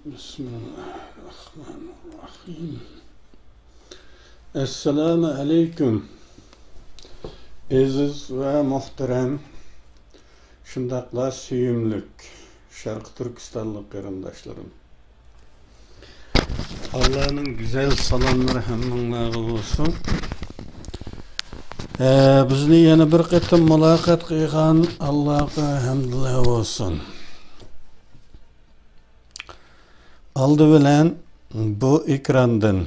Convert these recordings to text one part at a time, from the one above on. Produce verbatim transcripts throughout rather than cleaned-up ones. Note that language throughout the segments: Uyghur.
بىسمىللاھىررەھمانىررەھىم. ئەسسالامۇ ئەلەيكۇم. ئەزىز ۋە مۇھتەرەم، شۇنداقلا سۆيۈملۈك شەرقىي تۈركىستانلىق قېرىنداشلىرىم. ئاللانىڭ گۈزەل سالاملىرى ھەممىڭلارغا بولسۇن. ئە، بىزنى يەنە بىر قېتىم مۇلاقات قىلغان ئاللاغا ھەمدلەر بولسۇن. ئالدى بىلەن بۇ ئېكراندىن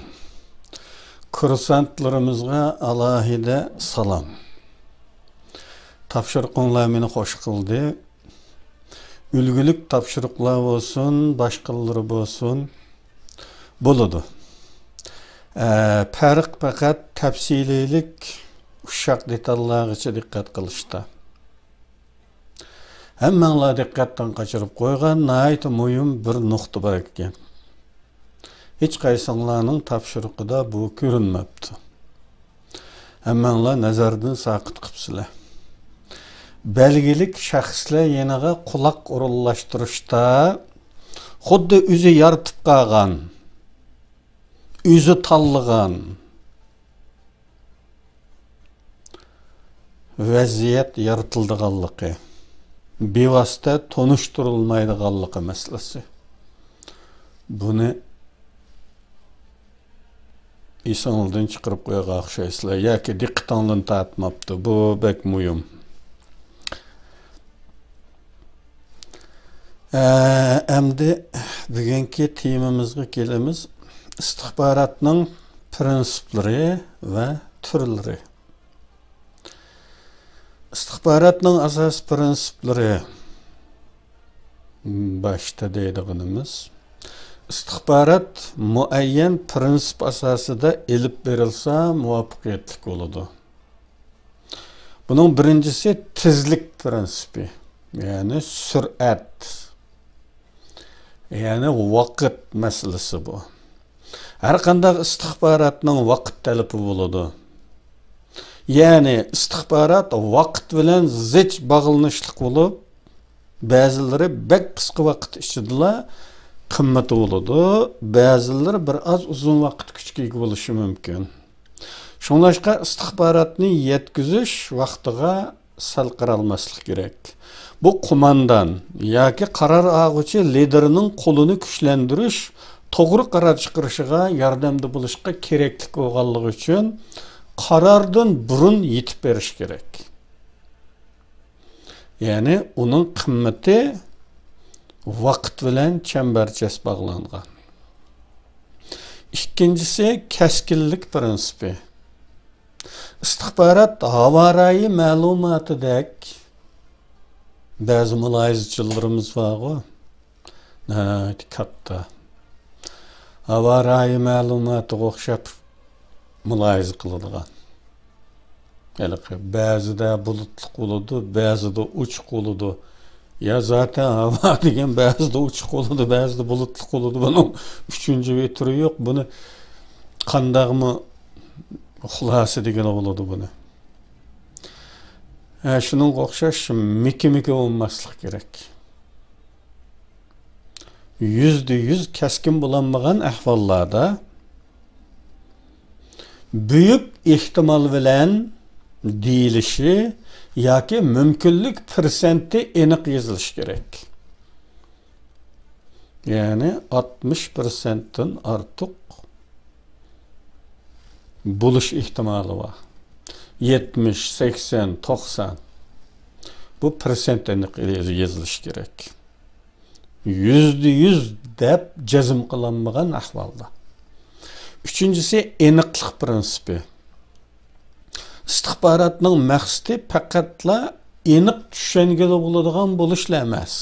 كۇرسانتلىرىمىزغا ئالاھىدە سالام. تاپشۇرۇقۇڭلار مېنى خوش قىلدى. ئۈلگىلىك تاپشۇرۇقلار بولسۇن، باشقىلىرى بولسۇن، بولىدۇ. ئە، پەرق پەقەت تەپسىلىيلىك ئۇششاق دېتاللارغىچە دىققەت قىلىشتا. ھەممەڭلار دىققەتتىن قاچۇرۇپ قويغان ناھايىتى مۇھىم بىر نۇقتا بار ئىكەن. ھېچقايسىڭلارنىڭ تاپشۇرۇقىدا بۇ كۆرۈنمەپتۇ. ھەممەڭلار نەزەردىن ساقىت قىپسىلەر. بەلگىلىك شەخسلەر يېنىغا قۇلاق ئورۇنلاشتۇرۇشتا خۇددى ئۆزى يارىتىپ قالغان، ئۆزى تاللىغان ۋەزىيەت يارىتىلىدىغانلىقى، بىۋاسىتە تونۇشتۇرۇلمايدىغانلىقى مەسىلىسى. بۇنى ئېسىڭىزدىن چىقىرىپ قويغان ئوخشايسىلەر ياكى دىققىتىڭدىن تارتماپتۇ. بۇ بەك مۇھىم. ئە، ئەمدى بۈگۈنكى تېمىمىزغا كېلىمىز. ئىستىخباراتنىڭ پىرىنسىپلىرى ۋە تۈرلىرى. ئىستىخباراتنىڭ ئاساسىي پىرىنسىپلىرى، باشتا دەيدىغىنىمىز، ئىستىخبارات مۇئەييەن پىرىنسىپ ئاساسىدا ئېلىپ بېرىلسا مۇۋەپپەقىيەتلىك بولىدۇ. بۇنىڭ بىرىنچىسى تېزلىك پىرىنسىپى، يەنى سۈرئەت، يەنى ۋاقىت مەسىلىسى بۇ. ھەر قانداق ئىستىخباراتنىڭ ۋاقىت تەلىپى بولىدۇ. يەنى ئىستىخبارات ۋاقىت بىلەن زىچ باغلىنىشلىق بولۇپ، بەزىلىرى بەك قىسقا ۋاقىت ئىچىدىلا قىممىتى بولىدۇ، بەزىلىرى بىر ئاز ئۇزۇن ۋاقىت كۈچكە ئىگە بولۇشى مۇمكىن. شۇڭلاشقا ئىستىخباراتنى يەتكۈزۈش ۋاقتىغا سەل قارالماسلىق كېرەك. بۇ قوماندان ياكى قارار ئالغۇچى لىدېرنىڭ قولىنى كۈچلەندۈرۈش، توغرا قارار چىقىرىشىغا ياردەمدە بولۇشقا كېرەكلىك بولغانلىقى ئۈچۈن قاراردىن بۇرۇن يېتىپ بېرىش كېرەك. يەنى ئۇنىڭ قىممىتى ۋاقىت بىلەن چەمبەرچەس باغلانغان. ئىككىنچىسى، كەسكىنلىك پىرىنسىپى. ئىستىخبارات ھاۋارايى مەلۇماتىدەك بەزى مۇلاھىزىچىلىرىمىز بارغۇ، ناھايىتى كاتتا، ھاۋارايى مەلۇماتىغا ئوخشاپ مۇلاھىزە قىلىدىغان. ھېلىقى بەزىدە بۇلۇتلۇق بولىدۇ، بەزىدە ئوچۇق بولىدۇ. يا زاتەن ھاۋا دېگەن بەزىدە ئوچۇق بولىدۇ، بەزىدە بۇلۇتلۇق بولىدۇ. بۇنىڭ ئۈچىنچى ۋېتىرى يوق. بۇنى قانداقمۇ خۇلاسە دېگىلى بولىدۇ بۇنى. ھە، شۇنىڭغا ئوخشاش مىكە-مىكە بولماسلىق كېرەك. يۈزدە يۈز كەسكىن بولالمىغان ئەھۋاللاردا بۈيۈك ئېھتىمال بىلەن دېيىلىشى ياكى مۇمكىنلىك پىرسەنتى ئېنىق يېزىلىشى كېرەك. يەنى ئاتمىش پىرسەنتتىن ئارتۇق بولۇش ئېھتىمالى بار. يەتمىش، سەكسەن، توقسان، بۇ پىرسەنت ئېنىق يېزىلىشى كېرەك. يۈزدە يۈز دەپ جەزم قىلالمىغان ئەھۋالدا. ئۈچىنچىسى، ئېنىقلىق پىرىنسىپى. ئىستىخباراتنىڭ مەقسىتى پەقەتلا ئېنىق چۈشەنگىلى بولىدىغان بولۇشلا ئەمەس،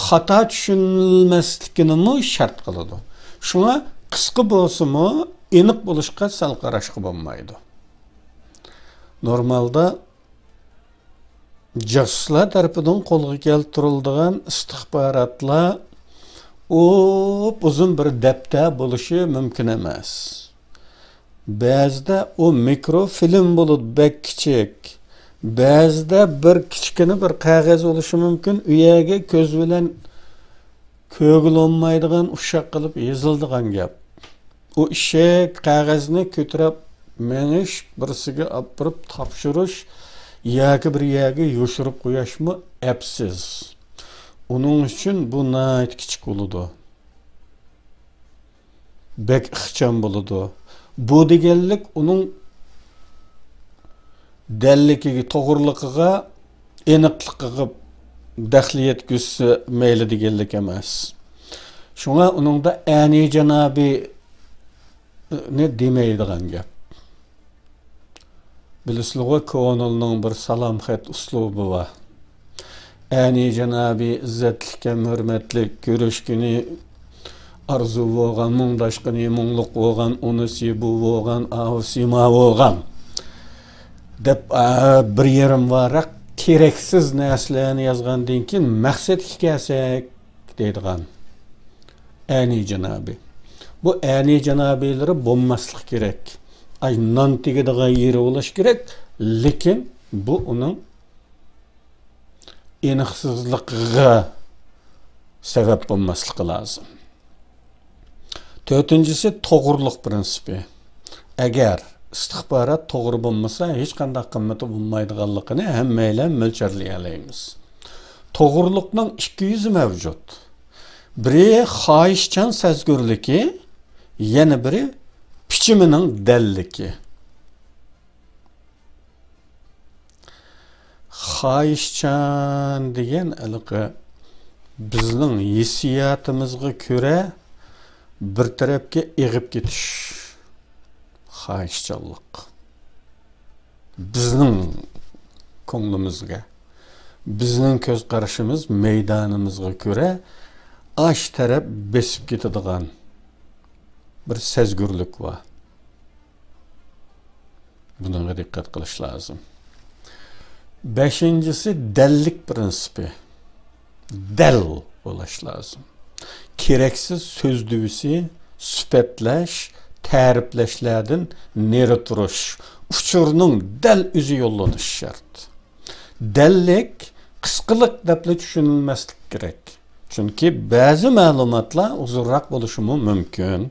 خاتا چۈشىنىلمەسلىكىنىمۇ شەرت قىلىدۇ. شۇڭا قىسقا بولسىمۇ، ئېنىق بولۇشقا سەل قاراشقا بولمايدۇ. نورمالدا جاسۇسلار تەرىپىدىن قولغا كەلتۈرۈلىدىغان ئىستىخباراتلار ئۇپ-ئۇزۇن بىر دەپتەر بولۇشى مۇمكىن ئەمەس. بەزىدە ئۇ مىكروفىلىم بولىدۇ، بەك كىچىك. بەزىدە بىر كىچىككىنە بىر قەغەز بولۇشى مۇمكىن. ئۇ يەرگە كۆز بىلەن كۆرگىلى بولمايدىغان، ئۇششاق قىلىپ يېزىلىدىغان گەپ. ئۇ ئىشەك قەغەزنى كۆتۈرۈپ مېڭىش، بىرسىگە ئاپىرىپ تاپشۇرۇش ياكى بىر يەرگە يوشۇرۇپ قويۇشمۇ ئەپسىز. ئۇنىڭ ئۈچۈن بۇ ناھايىتى كىچىك بولىدۇ. بەك ئىخچام بولىدۇ. بۇ دېگەنلىك ئۇنىڭ دەللىكىگە، توغرىلىقىغا، ئېنىقلىقىغا دەخلى يەتكۈزسە مەيلى دېگەنلىك ئەمەس. شۇڭا ئۇنىڭدا ئەنى جانابىنى دېمەيدىغان گەپ. بىلىسىلىغۇ، كۆڭۈلنىڭ بىر سالام خەت ئۇسلۇبى بار. ئەنى جانابى ئىززەتلىك ھەم ھۆرمەتلىك، كۆرۈشكىنى ئارزۇ بولغان، مۇڭداشقىنى مۇڭلۇق بولغان، ئۇنىسى بۇ بولغان، ئاۋۇسى ما بولغان دەپ، ئا، بىر يېرىم ۋاراق كېرەكسىز نەرسىلەرنى يازغاندىن كېيىن، مەقسەتكە كەلسەك دەيدىغان ئەنى جانابى. بۇ ئەنى جانابىلىرى بولماسلىق كېرەك. ئاي، نان تېگىدىغان يېرى بولۇش كېرەك، لېكىن بۇ ئۇنىڭ ئېنىقسىزلىقىغا سەۋەب بولماسلىقى لازىم. تۆتىنچىسى، توغرىلىق پىرىنسىپى. ئەگەر ئىستىخبارات توغرا بولمىسا، ھېچقانداق قىممىتى بولمايدىغانلىقىنى ھەممەيلەن مۆلچەرلىيەلەيمىز. توغرىلىقنىڭ ئىككى يۈزى مەۋجۇت. بىرى خاھىشچان سەزگۈرلۈكى، يەنە بىرى پىچىمىنىڭ دەللىكى. خاھىشچان دېگەن ھېلىقى بىزنىڭ ھېسسىياتىمىزغا كۆرە بىر تەرەپكە ئېغىپ كېتىش. خاھىشچانلىق. بىزنىڭ كۆڭلىمىزگە، بىزنىڭ كۆز قارىشىمىز، مەيدانىمىزغا كۆرە ئاش تەرەپ بېسىپ كېتىدىغان بىر سەزگۈرلۈك بار. بۇنىڭغا دىققەت قىلىش لازىم. بەشىنچىسى، دەللىك پىرىنسىپى. دەل بولۇش لازىم. كېرەكسىز سۆز دۈۋىسى، سۈپەتلەش، تەرىپلەشلەردىن نېرى تۇرۇش. ئۇچۇرنىڭ دەل ئۆزى يوللىنىشى شەرت. دەللىك، قىسقىلىق دەپلا چۈشىنىلمەسلىك كېرەك. چۈنكى بەزى مەلۇماتلار ئۇزۇنراق بولۇشىمۇ مۇمكىن.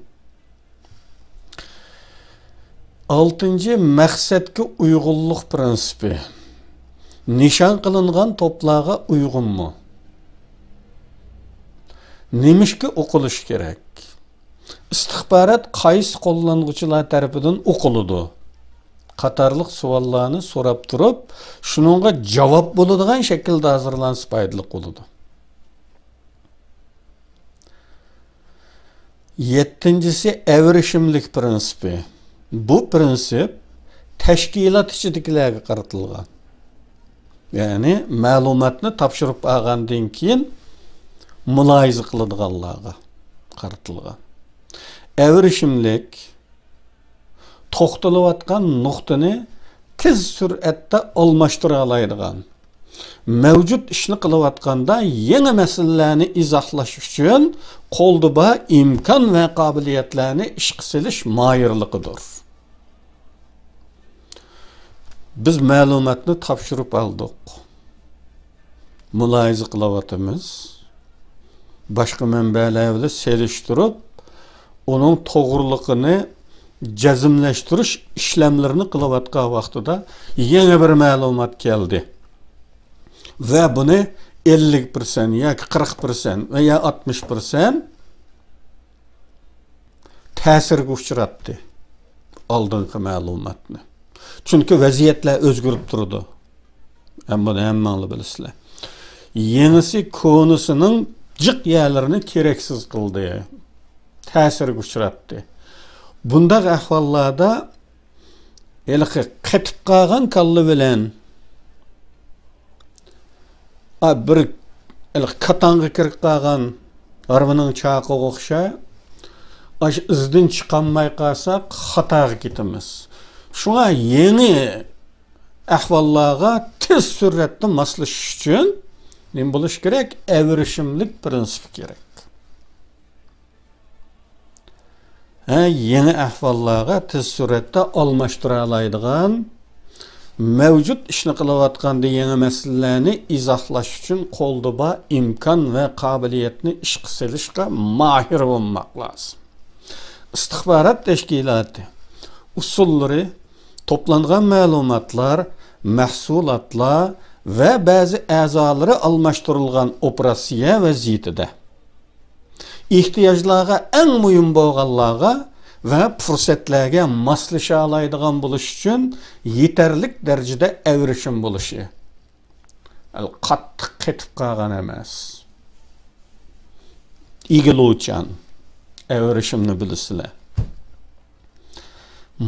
ئالتىنچى، مەقسەتكە ئۇيغۇنلۇق پىرىنسىپى. نىشان قىلىنغان توپلارغا ئۇيغۇنمۇ؟ نېمىشقا ئوقۇلۇشى كېرەك؟ ئىستىخبارات قايسى قوللانغۇچىلار تەرىپىدىن ئوقۇلىدۇ؟ قاتارلىق سوئاللارنى سوراپ تۇرۇپ، شۇنىڭغا جاۋاب بولىدىغان شەكىلدە ھازىرلانسا پايدىلىق بولىدۇ. يەتتىنچىسى، ئەۋرىشىملىك پىرىنسىپى. بۇ پىرىنسىپ تەشكىلات ئىچىدىكىلەرگە قارىتىلغان. يەنى مەلۇماتنى تاپشۇرۇپ ئالغاندىن كېيىن مۇلاھىزە قىلىدىغانلارغا قارىتىلغان. ئەۋرىشىملىك، توختىلىۋاتقان نۇقتىنى تېز سۈرئەتتە ئالماشتۇرالايدىغان، مەۋجۇت ئىشنى قىلىۋاتقاندا يېڭى مەسىلىلەرنى ئىزاھلاش ئۈچۈن قولدا بار ئىمكان ۋە قابىلىيەتلەرنى ئىشقا سېلىش ماھىرلىقىدۇر. بىز مەلۇماتنى تاپشۇرۇپ ئالدۇق. مۇلاھىزە قىلىۋاتىمىز. باشقا مەنبەلەر بىلەن سېلىشتۇرۇپ، ئۇنىڭ توغرىلىقىنى جەزملەشتۈرۈش ئىشلەملىرىنى قىلىۋاتقان ۋاقتىدا يېڭى بىر مەلۇمات كەلدى. ۋە بۇنى ئەللىك پىرسەنت ياكى قىرىق پىرسەنت ۋە يا ئاتمىش پىرسەنت تەسىرگە ئۇچراتتى ئالدىنقى مەلۇماتنى. چۈنكى ۋەزىيەتلەر ئۆزگىرىپ تۇرىدۇ. ھەم بۇنى ھەممەڭلار بىلىسىلەر. يېڭىسى كونىسىنىڭ جىق يەرلىرىنى كېرەكسىز قىلدى. تەسىرگە ئۇچراتتى. بۇنداق ئەھۋاللاردا ھېلىقى قېتىپ قالغان كاللا بىلەن، ئا، بىر ھېلىقى كاتاڭغا كىرىپ قالغان ھارۋىنىڭ چاقىغا ئوخشاش، ئاشۇ ئىزدىن چىقالماي قالساق، خاتاغا كېتىمىز. شۇڭا يېڭى ئەھۋاللارغا تېز سۈرئەتتە ماسلىشىش ئۈچۈن نېمە بولۇش كېرەك؟ ئەۋرىشىملىك پىرىنسىپ كېرەك. ھە، يېڭى ئەھۋاللارغا تېز سۈرئەتتە ئالماشتۇرالايدىغان مەۋجۇت ئىشنى قىلىۋاتقاندا يېڭى مەسىلىلەرنى ئىزاھلاش ئۈچۈن قولدا بار ئىمكان ۋە قابىلىيەتنى ئىشقا سېلىشقا ماھىر بولماق لازىم. ئىستىخبارات تەشكىلاتى ئۇسۇللىرى، توپلانغان مەلۇماتلار، مەھسۇلاتلار ۋە بەزى ئەزالىرى ئالماشتۇرۇلغان ئوپېراتسىيە ۋەزىيىتىدە ئېھتىياجلارغا ئەڭ مۇھىم بولغانلارغا ۋە پۇرسەتلەرگە ماسلىشالايدىغان بولۇش ئۈچۈن يېتەرلىك دەرىجىدە ئەۋرىشىم بولۇشى. قاتتىق قېتىپ قالغان ئەمەس. ئىگىلۇچان، ئەۋرىشىمنى بىلىسىلەر.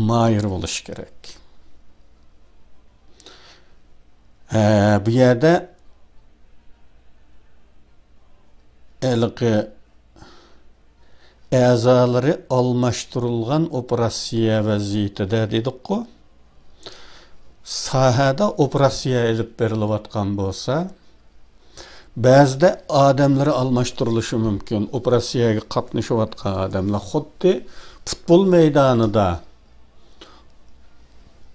ماھىر بولۇش كېرەك. ھە، بۇ يەردە ھېلىقى ئەزالىرى ئالماشتۇرۇلغان ئوپېراتسىيە ۋەزىيىتىدە دېدۇققۇ. ساھەدە ئوپېراتسىيە ئېلىپ بېرىلىۋاتقان بولسا، بەزىدە ئادەملىرى ئالماشتۇرۇلۇشى مۇمكىن. ئوپېراتسىيەگە قاتنىشىۋاتقان ئادەملەر خۇددى پۇتبول مەيدانىدا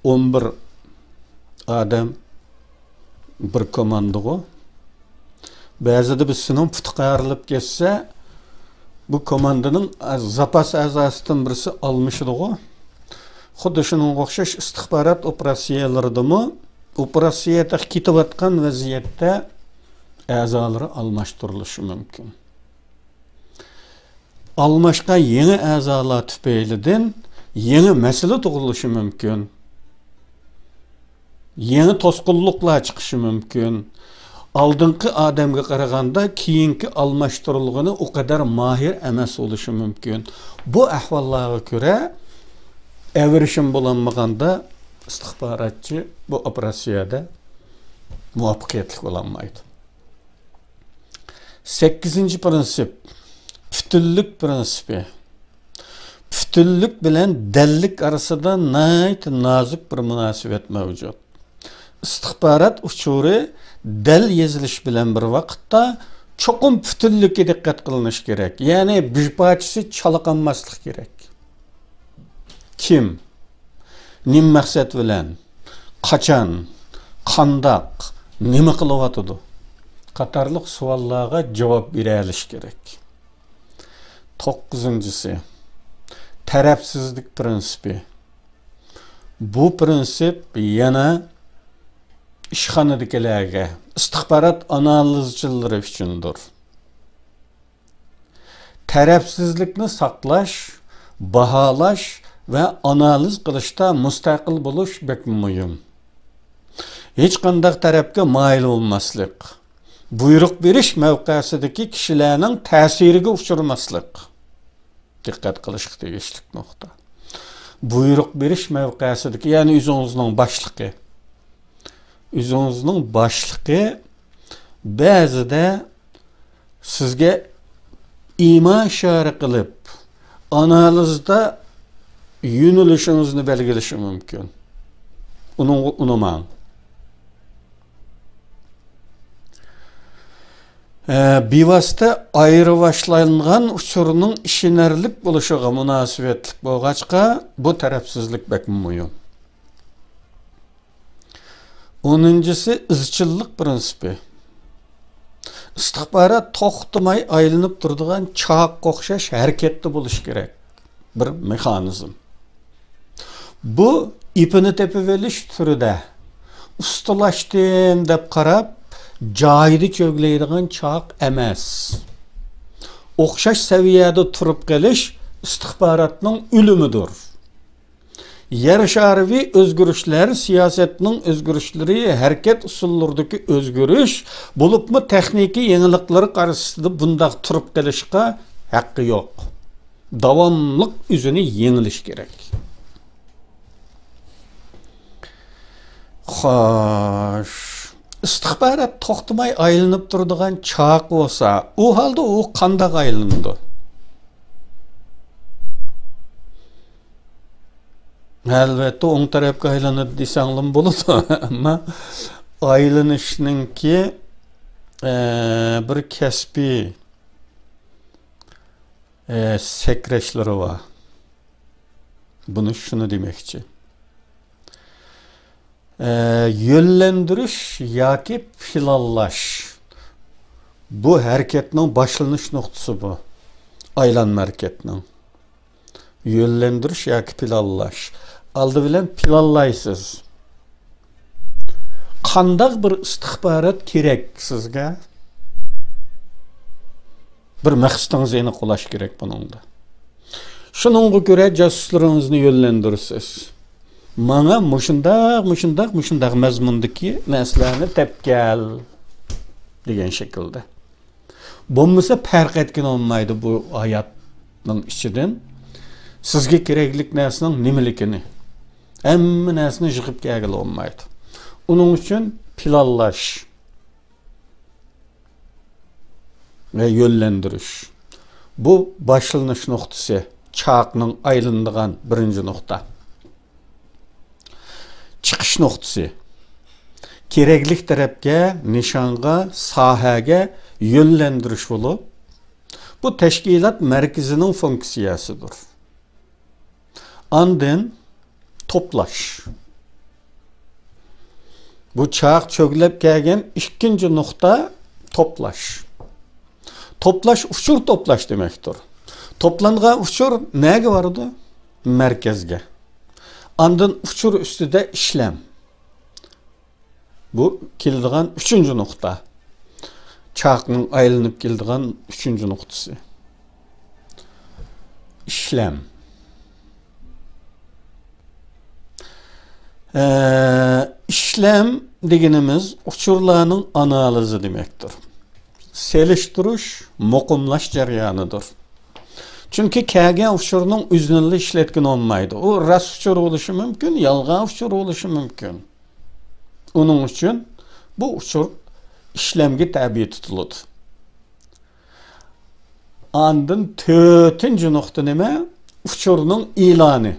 ئون بىر ئادەم بىر كوماندىغۇ. بەزىدە بىرسىنىڭ پۇتى قايرىلىپ كەتسە، بۇ كوماندىنىڭ زاپاس ئەزاسىدىن بىرسى ئالمىشىدىغۇ. خۇددى شۇنىڭغا ئوخشاش ئىستىخبارات ئوپېراتسىيەلىرىدىمۇ ئوپېراتسىيە تېخى كېتىۋاتقان ۋەزىيەتتە ئەزالىرى ئالماشتۇرۇلۇشى مۇمكىن. ئالماشقان يېڭى ئەزالار تۈپەيلىدىن يېڭى مەسىلە تۇغۇلۇشى مۇمكىن. يېڭى توسقۇنلۇقلار چىقىشى مۇمكىن. ئالدىنقى ئادەمگە قارىغاندا كېيىنكى ئالماشتۇرۇلغىنى ئۇ قەدەر ماھىر ئەمەس بولۇشى مۇمكىن. بۇ ئەھۋاللارغا كۆرە ئەۋرىشىم بولالمىغاندا ئىستىخباراتچى بۇ ئوپېراتسىيەدە مۇۋەپپەقىيەتلىك بولالمايدۇ. سەككىزىنچى پىرىنسىپ، پۈتۈنلۈك پىرىنسىپى. پۈتۈنلۈك بىلەن دەللىك ئارىسىدا ناھايىتى نازۇك بىر مۇناسىۋەت مەۋجۇت. ئىستىخبارات ئۇچۇرى دەل يېزىلىش بىلەن بىر ۋاقىتتا چوقۇم پۈتۈنلۈككە دىققەت قىلىنىش كېرەك. يەنى بىر پارچىسى چالا قالماسلىق كېرەك. كىم، نېمە مەقسەت بىلەن، قاچان، قانداق، نېمە قىلىۋاتىدۇ قاتارلىق سوئاللارغا جاۋاب بېرەلىشى كېرەك. توققۇزىنچىسى، تەرەپسىزلىك پىرىنسىپى. بۇ پىرىنسىپ يەنە ئىشخانىدىكىلەرگە، ئىستىخبارات ئانالىزچىلىرى ئۈچۈندۇر. تەرەپسىزلىكنى ساقلاش، باھالاش ۋە ئانالىز قىلىشتا مۇستەقىل بولۇش بەكمۇ مۇھىم. ھېچقانداق تەرەپكە مايىل بولماسلىق، بۇيرۇق بېرىش مەۋقەسىدىكى كىشىلەرنىڭ تەسىرىگە ئۇچرىماسلىق دىققەت قىلىشقا تېگىشلىك نۇقتا. بۇيرۇق بېرىش مەۋقەسىدىكى، يەنى ئۆزىڭىزنىڭ باشلىقى. ئۆزىڭىزنىڭ باشلىقى بەزىدە سىزگە ئىما ئىشارە قىلىپ، ئانالىزدا يۆنىلىشىڭىزنى بەلگىلىشى مۇمكىن. ئۇنىڭغا ئۇنىماڭ. ئە، بىۋاسىتە ئايرىۋاشلانغان ئۇچۇرنىڭ ئىشىنەرلىك بولۇشىغا مۇناسىۋەتلىك بولغاچقا، بۇ تەرەپسىزلىك بەكمۇ مۇھىم. ئونىنچىسى، ئىزچىللىق پىرىنسىپى. ئىستىخبارات توختىماي ئايلىنىپ تۇرىدىغان چاققا ئوخشاش ھەرىكەتتە بولۇشى كېرەك بىر مېخانىزم. بۇ ئېپىنى تېپىۋېلىش تۈرىدە ئۇستىلاشتىم دەپ قاراپ، جايىدا چۆگىلەيدىغان چاق ئەمەس. ئوخشاش سەۋىيەدە تۇرۇپ قېلىش ئىستىخباراتنىڭ ئۆلۈمىدۇر. يەر شارىۋى ئۆزگىرىشلەر، سىياسەتنىڭ ئۆزگىرىشلىرى، ھەرىكەت ئۇسۇللىرىدىكى ئۆزگىرىش، بولۇپمۇ تېخنىكا يېڭىلىقلىرى قارشىسىدا بۇنداق تۇرۇپ قېلىشقا ھەققى يوق. داۋاملىق ئۆزىنى يېڭىلىش كېرەك. خوش، ئىستىخبارات توختىماي ئايلىنىپ تۇرىدىغان چاق بولسا، ئۇ ھالدا ئۇ قانداق ئايلىنىدۇ؟ ئەلۋەتتە، ئوڭ تەرەپكە ئايلىنىدۇ دېسەڭلىمۇ بولىدۇ. ئەمما ئايلىنىشنىڭكى، ئە، بىر كەسپىي، ئە، سەكرەشلىرى بار. بۇنى شۇنى دېمەكچى. ئە، يۆنلەندۈرۈش ياكى پىلانلاش. بۇ ھەرىكەتنىڭ باشلىنىش نۇقتىسى بۇ. ئايلانما ھەرىكەتنىڭ. يۆنلەندۈرۈش ياكى پىلانلاش. ئالدى بىلەن پىلانلايسىز. قانداق بىر ئىستىخبارات كېرەك سىزگە؟ بىر مەقسىتىڭىز ئېنىق بولاش كېرەك بۇنىڭدا. شۇنىڭغا كۆرە جاسۇسلىرىڭىزنى يۆنلەندۈرىسىز. ماڭا مۇشۇنداق، مۇشۇنداق، مۇشۇنداق مەزمۇندىكى نەرسىلەرنى تەپكەل دېگەن شەكىلدە. بولمىسا پەرق ئەتكىلى بولمايدۇ بۇ ھاياتنىڭ ئىچىدىن. سىزگە كېرەكلىك نەرسىنىڭ نېمىلىكىنى، ھەممە نەرسىنى يىغىپ كەلگىلى بولمايدۇ. ئۇنىڭ ئۈچۈن پىلانلاش ۋە يۆنلەندۈرۈش. بۇ باشلىنىش نۇقتىسى، چاقنىڭ ئايلىنىدىغان بىرىنچى نۇقتا. چىقىش نۇقتىسى. كېرەكلىك تەرەپكە، نىشانغا، ساھەگە يۆنلەندۈرۈش بولۇپ، بۇ تەشكىلات مەركىزىنىڭ فۇنكسىيەسىدۇر. ئاندىن توپلاش. بۇ چاق چۆگلەپ كەلگەن ئىككىنچى نۇقتا توپلاش. توپلاش، ئۇچۇر توپلاش دېمەكتۇر. توپلانغان ئۇچۇر نەگە بارىدۇ؟ مەركەزگە. ئاندىن ئۇچۇر ئۈستىدە ئىشلەم. بۇ كېلىدىغان ئۈچىنچى نۇقتا. چاقنىڭ ئايلىنىپ كېلىدىغان ئۈچىنچى نۇقتىسى. ئىشلەم. ئە، ئىشلەم دېگىنىمىز ئۇچۇرلارنىڭ ئانالىزى دېمەكتۇر. سېلىشتۇرۇش، مۇقىملاش جەريانىدۇر. چۈنكى كەلگەن ئۇچۇرنىڭ ئۆزىنىلا ئىشلەتكىلى بولمايدۇ. ئۇ راست ئۇچۇر بولۇشى مۇمكىن، يالغان ئۇچۇر بولۇشى مۇمكىن. ئۇنىڭ ئۈچۈن بۇ ئۇچۇر ئىشلەمگە تەبىئىي تۇتۇلىدۇ. ئاندىن تۆتىنچى نۇقتا نېمە؟ ئۇچۇرنىڭ ئېلانى،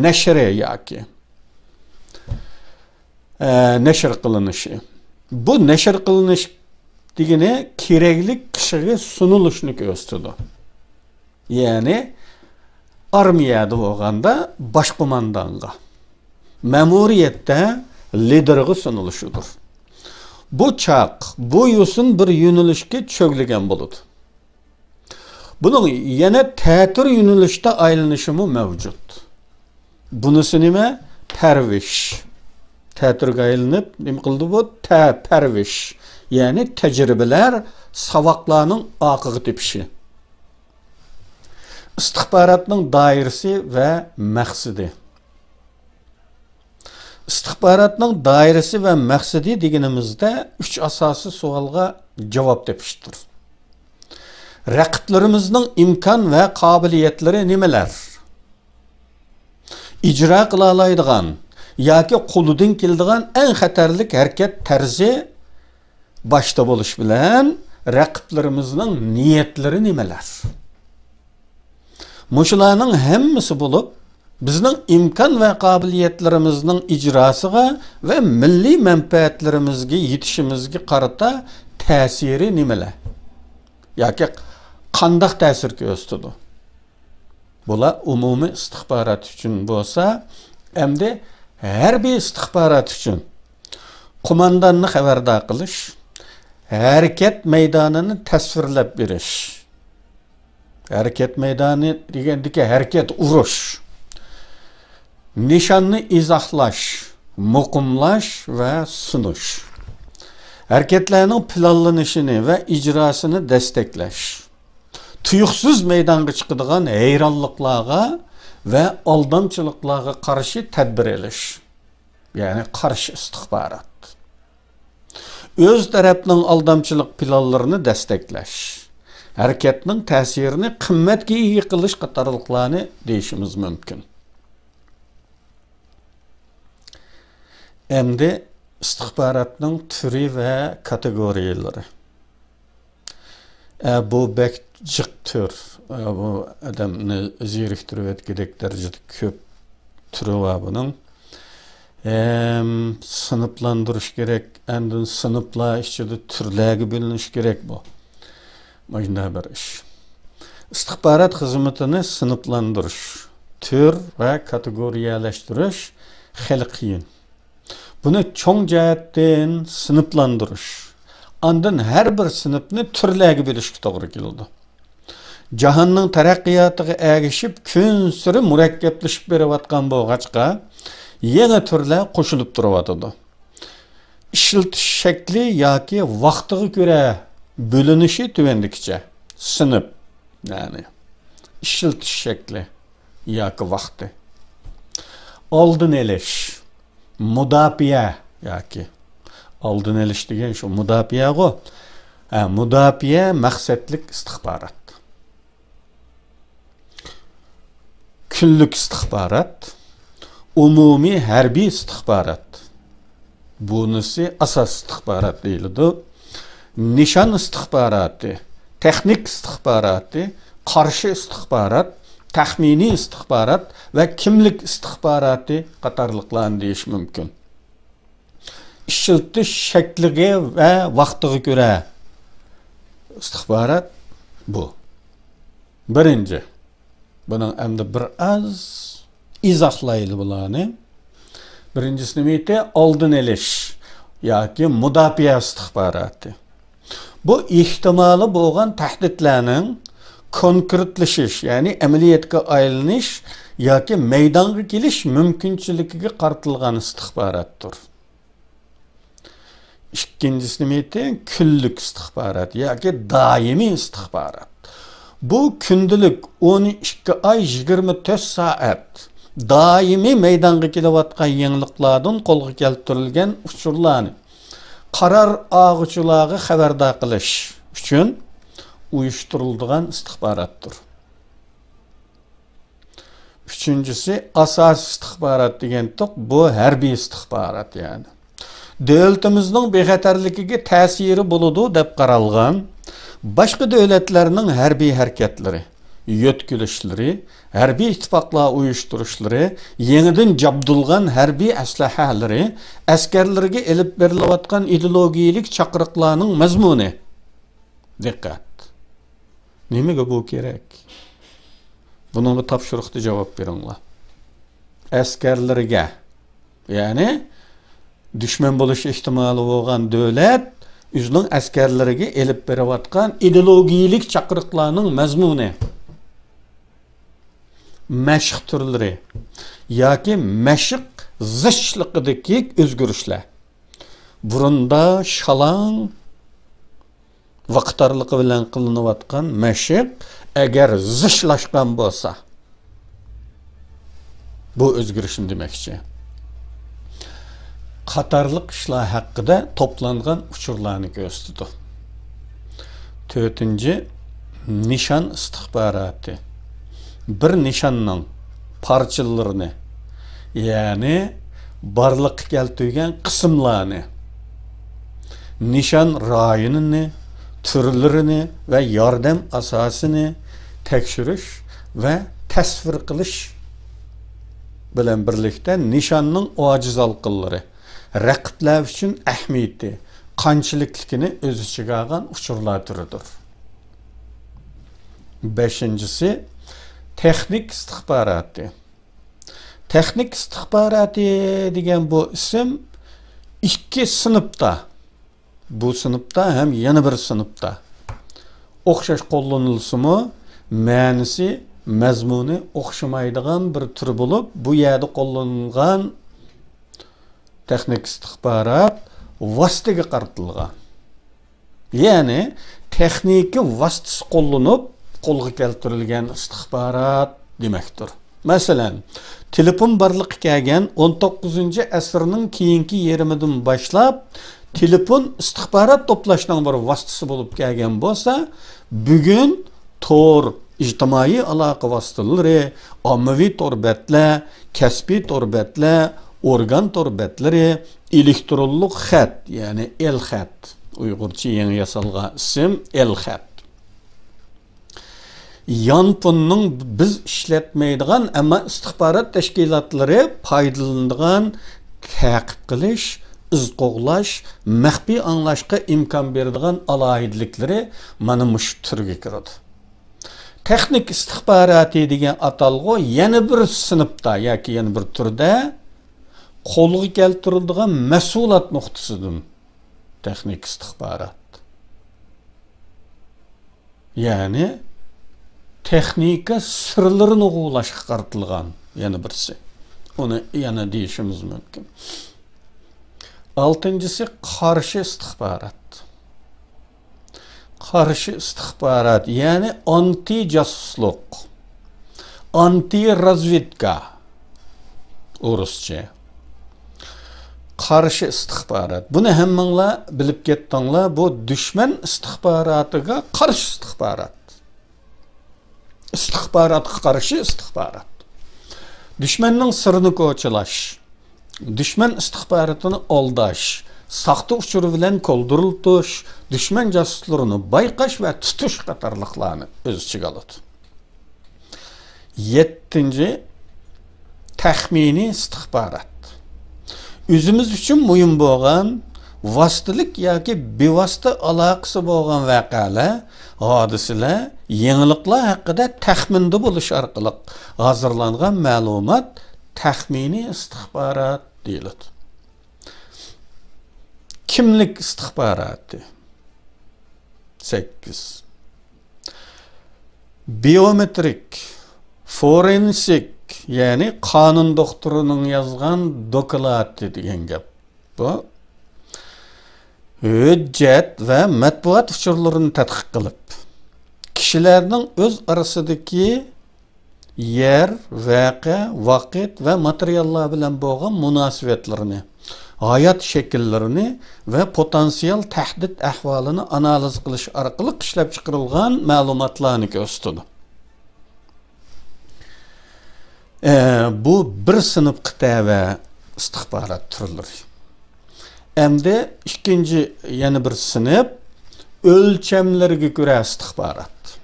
نەشرى ياكى، ئە، نەشر قىلىنىشى. بۇ نەشر قىلىنىش دېگىنى كېرەكلىك كىشىگە سۇنۇلۇشنى كۆرسىتىدۇ. يەنى ئارمىيەدە بولغاندا باش قوماندانغا، مەمۇرىيەتتە لىدىرغا سۇنۇلۇشىدۇر. بۇ چاق، بۇ يوسۇن بىر يۆنىلىشكە چۆگلىگەن بولىدۇ. بۇنىڭ يەنە تەتۈر يۆنىلىشتە ئايلىنىشىمۇ مەۋجۇت. بۇنىسى نېمە؟ پەرۋىش. تەتۈرگە ئايلىنىپ نېمە قىلدى بۇ؟ تە-، پەرۋىش. يەنى تەجرىبىلەر، ساۋاقلارنىڭ ئارقىغا تېپىشى. ئىستىخباراتنىڭ دائىرىسى ۋە مەقسىتى. ئىستىخباراتنىڭ دائىرىسى ۋە مەقسىتى دېگىنىمىزدە ئۈچ ئاساسىي سوئالغا جاۋاب تېپىشتۇر. رەقىبلىرىمىزنىڭ ئىمكان ۋە قابىلىيەتلىرى نېمىلەر؟ ئىجرا قىلالايدىغان ياكى قولىدىن كېلىدىغان ئەڭ خەتەرلىك ھەرىكەت تەرزى باشتا بولۇش بىلەن رەقىبلىرىمىزنىڭ نىيەتلىرى نېمىلەر؟ مۇشۇلارنىڭ ھەممىسى بولۇپ، بىزنىڭ ئىمكان ۋە قابىلىيەتلىرىمىزنىڭ ئىجراسىغا ۋە مىللىي مەنپەئەتلىرىمىزگە يېتىشىمىزگە قارىتا تەسىرى نېمىلەر؟ ياكى قانداق تەسىر كۆرسىتىدۇ؟ بۇلار ئومۇمىي ئىستىخبارات ئۈچۈن بولسا، ئەمدى ھەربىي ئىستىخبارات ئۈچۈن قومانداننى خەۋەردار قىلىش، ھەرىكەت مەيدانىنى تەسۋىرلەپ بېرىش. ھەرىكەت مەيدانى دېگەندىكى ھەرىكەت، ئۇرۇش. نىشاننى ئىزاھلاش، مۇقىملاش ۋە سۇنۇش. ھەرىكەتلەرنىڭ پىلانلىنىشىنى ۋە ئىجراسىنى دەستەكلەش. تۇيۇقسىز مەيدانغا چىقىدىغان ھەيرانلىقلارغا ۋە ئالدامچىلىقلارغا قارشى تەدبىر ئېلىش، يەنى قارشى ئىستىخبارات. ئۆز تەرەپنىڭ ئالدامچىلىق پىلانلىرىنى دەستەكلەش، ھەرىكەتنىڭ تەسىرىنى قىممەتكە ئىگە قىلىش قاتارلىقلارنى دېيىشىمىز مۇمكىن. ئەمدى ئىستىخباراتنىڭ تۈرى ۋە كاتېگورىيەلىرى. ئە، بۇ بەك جىق تۈر. ئە، بۇ ئادەمنى زېرىكتۈرۈۋەتكۈدەك دەرىجىدە كۆپ تۈرى بار بۇنىڭ. ھەم سىنىپلاندۇرۇش كېرەك، ئاندىن سىنىپلار ئىچىدە تۈرلەرگە بۆلۈنۈش كېرەك بۇ. مۇشۇنداق بىر ئىش. ئىستىخبارات خىزمىتىنى سىنىپلاندۇرۇش، تۈر ۋە كاتېگورىيەلەشتۈرۈش خېلى قىيىن. بۇنى چوڭ جەھەتتىن سىنىپلاندۇرۇش، ئاندىن ھەر بىر سىنىپنى تۈرلەرگە بۆلۈشكە توغرا كېلىدۇ. جاھاننىڭ تەرەققىياتىغا ئەگىشىپ، كۈنسېرى مۇرەككەپلىشىپ بېرىۋاتقان بولغاچقا، يېڭى تۈرلەر قوشۇلۇپ تۇرۇۋاتىدۇ. ئىشلىتىش شەكلى ياكى ۋاقتىغا كۆرە بۆلۈنۈشى تۆۋەندىكىچە. سىنىپ، يەنى ئىشلىتىش شەكلى ياكى ۋاقتى. ئالدىنى ئېلىش، مۇداپىئە ياكى ئالدىنى ئېلىش دېگەن شۇ مۇداپىئەغۇ. ھە، مۇداپىئە مەقسەتلىك ئىستىخبارات. كۈنلۈك ئىستىخبارات، ئومۇمىي ھەربىي ئىستىخبارات. بۇنىسى ئاساسىي ئىستىخبارات دېيىلىدۇ. نىشان ئىستىخباراتى، تېخنىك ئىستىخباراتى، قارشى ئىستىخبارات، تەخمىنىي ئىستىخبارات ۋە كىملىك ئىستىخباراتى قاتارلىقلارنى دېيىش مۇمكىن. ئىشلىتىش شەكلىگە ۋە ۋاقتىغا كۆرە ئىستىخبارات بۇ. بىرىنچى، بۇنىڭ ئەمدى بىر ئاز ئىزاھلايلى بۇلارنى. بىرىنچىسى نېمە ئىدى؟ ئالدىنى ئېلىش ياكى مۇداپىئە ئىستىخباراتى. بۇ ئېھتىمالى بولغان تەھدىتلەرنىڭ كونكرېتلىشىش، يەنى ئەمەلىيەتكە ئايلىنىش ياكى مەيدانغا كېلىش مۇمكىنچىلىكىگە قارىتىلغان ئىستىخباراتتۇر. ئىككىنچىسى نېمە ئىدى؟ كۈنلۈك ئىستىخبارات ياكى دائىمىي ئىستىخبارات. بۇ كۈندىلىك، ئون ئىككى ئاي، يىگىرمە تۆت سائەت دائىمىي مەيدانغا كېلىۋاتقان يېڭىلىقلاردىن قولغا كەلتۈرۈلگەن ئۇچۇرلارنى قارار ئالغۇچىلارغا خەۋەردار قىلىش ئۈچۈن ئۇيۇشتۇرۇلىدىغان ئىستىخباراتتۇر. ئۈچىنچىسى، ئاساسىي ئىستىخبارات دېگەنتۇق، بۇ ھەربىي ئىستىخبارات، يەنى دۆلىتىمىزنىڭ بىخەتەرلىكىگە تەسىرى بولىدۇ دەپ قارالغان باشقا دۆلەتلەرنىڭ ھەربىي ھەرىكەتلىرى، يۆتكىلىشلىرى، ھەربىي ئىتتىپاقلار ئۇيۇشتۇرۇشلىرى، يېڭىدىن جابدۇلغان ھەربىي ئەسلىھەلىرى، ئەسكەرلىرىگە ئېلىپ بېرىلىۋاتقان ئىدېئولوگىيىلىك چاقىرىقلارنىڭ مەزمۇنى. دىققەت! نېمىگە بۇ كېرەك؟ بۇنىڭغا تاپشۇرۇقتا جاۋاب بېرىڭلار. ئەسكەرلىرىگە، يەنى دۈشمەن بولۇش ئېھتىمالى بولغان دۆلەت ئۆزىنىڭ ئەسكەرلىرىگە ئېلىپ بېرىۋاتقان ئىدېئولوگىيىلىك چاقىرىقلارنىڭ مەزمۇنى، مەشىق تۈرلىرى ياكى مەشىق زىچلىقىدىكى ئۆزگىرىشلەر. بۇرۇندا شالاڭ ۋاقىتارلىقى بىلەن قىلىنىۋاتقان مەشىق ئەگەر زىچلاشقان بولسا، بۇ ئۆزگىرىشنى دېمەكچى. قاتارلىق ئىشلار ھەققىدە توپلانغان ئۇچۇرلارنى كۆرسىتىدۇ. تۆتىنچى، نىشان ئىستىخباراتى. بىر نىشاننىڭ پارچىلىرىنى، يەنى بارلىققا كەلتۈرگەن قىسىملارنى، نىشان رايونىنى، تۈرلىرىنى ۋە ياردەم ئاساسىنى تەكشۈرۈش ۋە تەسۋىر قىلىش بىلەن بىرلىكتە، نىشاننىڭ ئاجىز ھالقىلىرى، رەقىبلەر ئۈچۈن ئەھمىيىتى، قانچىلىكلىكىنى ئۆز ئىچىگە ئالغان ئۇچۇرلار تۈرىدۇر. بەشىنچىسى، تېخنىك ئىستىخباراتى. تېخنىك ئىستىخباراتى دېگەن بۇ ئىسىم ئىككى سىنىپتا، بۇ سىنىپتا ھەم يەنە بىر سىنىپتا ئوخشاش قوللىنىلسىمۇ، مەنىسى، مەزمۇنى ئوخشىمايدىغان بىر تۈر بولۇپ، بۇ يەردە قوللىنىلغان تېخنىك ئىستىخبارات ۋاسىتىگە قارىتىلغان. يەنى تېخنىكا ۋاسىتىسى قوللىنىپ قولغا كەلتۈرۈلگەن ئىستىخبارات دېمەكتۇر. مەسىلەن، تېلېفون بارلىققا كەلگەن ئون توققۇزىنچى ئەسىرنىڭ كېيىنكى يېرىمىدىن باشلاپ، تېلېفون ئىستىخبارات توپلاشنىڭ بىر ۋاسىتىسى بولۇپ كەلگەن بولسا، بۈگۈن تور، ئىجتىمائىي ئالاقە ۋاسىتىلىرى، ئاممىۋى تور بەتلەر، كەسپىي تور بەتلەر، ئورگان تور بەتلىرى، ئېلېكترونلۇق خەت، يەنى ئېلخەت، ئۇيغۇرچە يېڭى ياسالغان ئىسىم ئېلخەت. يانفوننىڭ بىز ئىشلەتمەيدىغان، ئەمما ئىستىخبارات تەشكىلاتلىرى پايدىلىنىدىغان تەقىب قىلىش، ئىز قوغلاش، مەخپىي ئاڭلاشقا ئىمكان بېرىدىغان ئالاھىدىلىكلىرى مانا مۇشۇ تۈرگە كىرىدۇ. تېخنىك ئىستىخباراتى دېگەن ئاتالغۇ يەنە بىر سىنىپتا ياكى يەنە بىر تۈردە قولغا كەلتۈرۈلىدىغان مەھسۇلات نۇقتىسىدىن تېخنىكا ئىستىخبارات. يەنى تېخنىكا سىرلىرىنى ئوغۇلاشقا قارىتىلغان يەنە بىرسى. ئۇنى يەنە دېيىشىمىز مۇمكىن. ئالتىنچىسى قارشى ئىستىخبارات. قارشى ئىستىخبارات، يەنى ئانتى جاسۇسلۇق، ئانتى رازۋېدكا، ئورۇسچە. قارشى ئىستىخبارات. بۇنى ھەممىڭلار بىلىپ كەتتىڭلار. بۇ دۈشمەن ئىستىخباراتىغا قارشى ئىستىخبارات. ئىستىخباراتقا قارشى ئىستىخبارات. دۈشمەننىڭ سىرىنى كوچىلاش، دۈشمەن ئىستىخباراتىنى ئالداش، ساختا ئۇچۇر بىلەن كولدۇرلىتىش، دۈشمەن جاسۇسلىرىنى بايقاش ۋە تۇتۇش قاتارلىقلارنى ئۆز ئىچىگە ئالىدۇ. يەتتىنچى، تەخمىنىي ئىستىخبارات. ئۆزىمىز ئۈچۈن مۇھىم بولغان ۋاسىتىلىك ياكى بىۋاسىتە ئالاقىسى بولغان ۋەقەلەر، ھادىسىلەر، يېڭىلىقلار ھەققىدە تەخمىندە بولۇش ئارقىلىق ھازىرلانغان مەلۇمات تەخمىنىي ئىستىخبارات دېيىلىدۇ. كىملىك ئىستىخباراتى. سەككىز. بىيومېترىك، فورېنسىك، يەنى قانۇن دوختۇرىنىڭ يازغان دوكلاتى دېگەن گەپ. بۇ ھۆججەت ۋە مەتبۇئات ئۇچۇرلىرىنى تەتقىق قىلىپ، كىشىلەرنىڭ ئۆز ئارىسىدىكى يەر، ۋەقە، ۋاقىت ۋە ماتېرىياللار بىلەن بولغان مۇناسىۋەتلىرىنى، ھايات شەكىللىرىنى ۋە پوتېنسىيال تەھدىت ئەھۋالىنى ئانالىز قىلىش ئارقىلىق ئىشلەپچىقىرىلغان مەلۇماتلارنى كۆرسىتىدۇ. ئە، بۇ بىر سىنىپقا تەۋە ئىستىخبارات تۈرلىرى. ئەمدى ئىككىنچى يەنە بىر سىنىپ ئۆلچەملەرگە كۆرە ئىستىخبارات.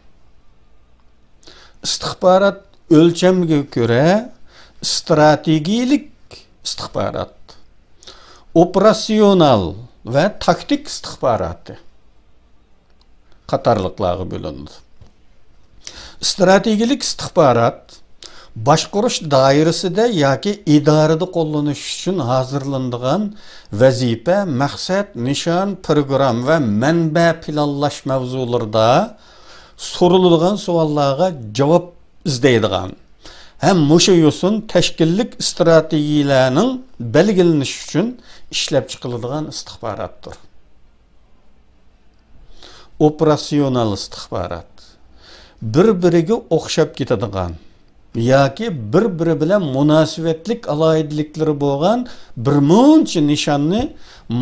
ئىستىخبارات ئۆلچەمگە كۆرە ئىستراتېگىيىلىك ئىستىخبارات، ئوپېراتسىيونال ۋە تاكتىك ئىستىخباراتى قاتارلىقلارغا بۆلۈنىدۇ. ئىستراتېگىيىلىك ئىستىخبارات باشقۇرۇش دائىرىسىدە ياكى ئىدارىدە قوللىنىش ئۈچۈن ھازىرلىنىدىغان ۋەزىپە، مەقسەت، نىشان، پىروگرامما ۋە مەنبە پىلانلاش مەۋزۇلىرىدا سورىلىدىغان سوئاللارغا جاۋاب ئىزدەيدىغان ھەم مۇشۇ يوسۇن تەشكىللىك ئىستراتېگىيەلەرنىڭ بەلگىلىنىشى ئۈچۈن ئىشلەپچىقىرىلىدىغان ئىستىخباراتتۇر. ئوپېراتسىيونال ئىستىخبارات. بىر-بىرىگە ئوخشاپ كېتىدىغان ياكى بىر-بىرى بىلەن مۇناسىۋەتلىك ئالاھىدىلىكلىرى بولغان بىر مۇنچە نىشاننى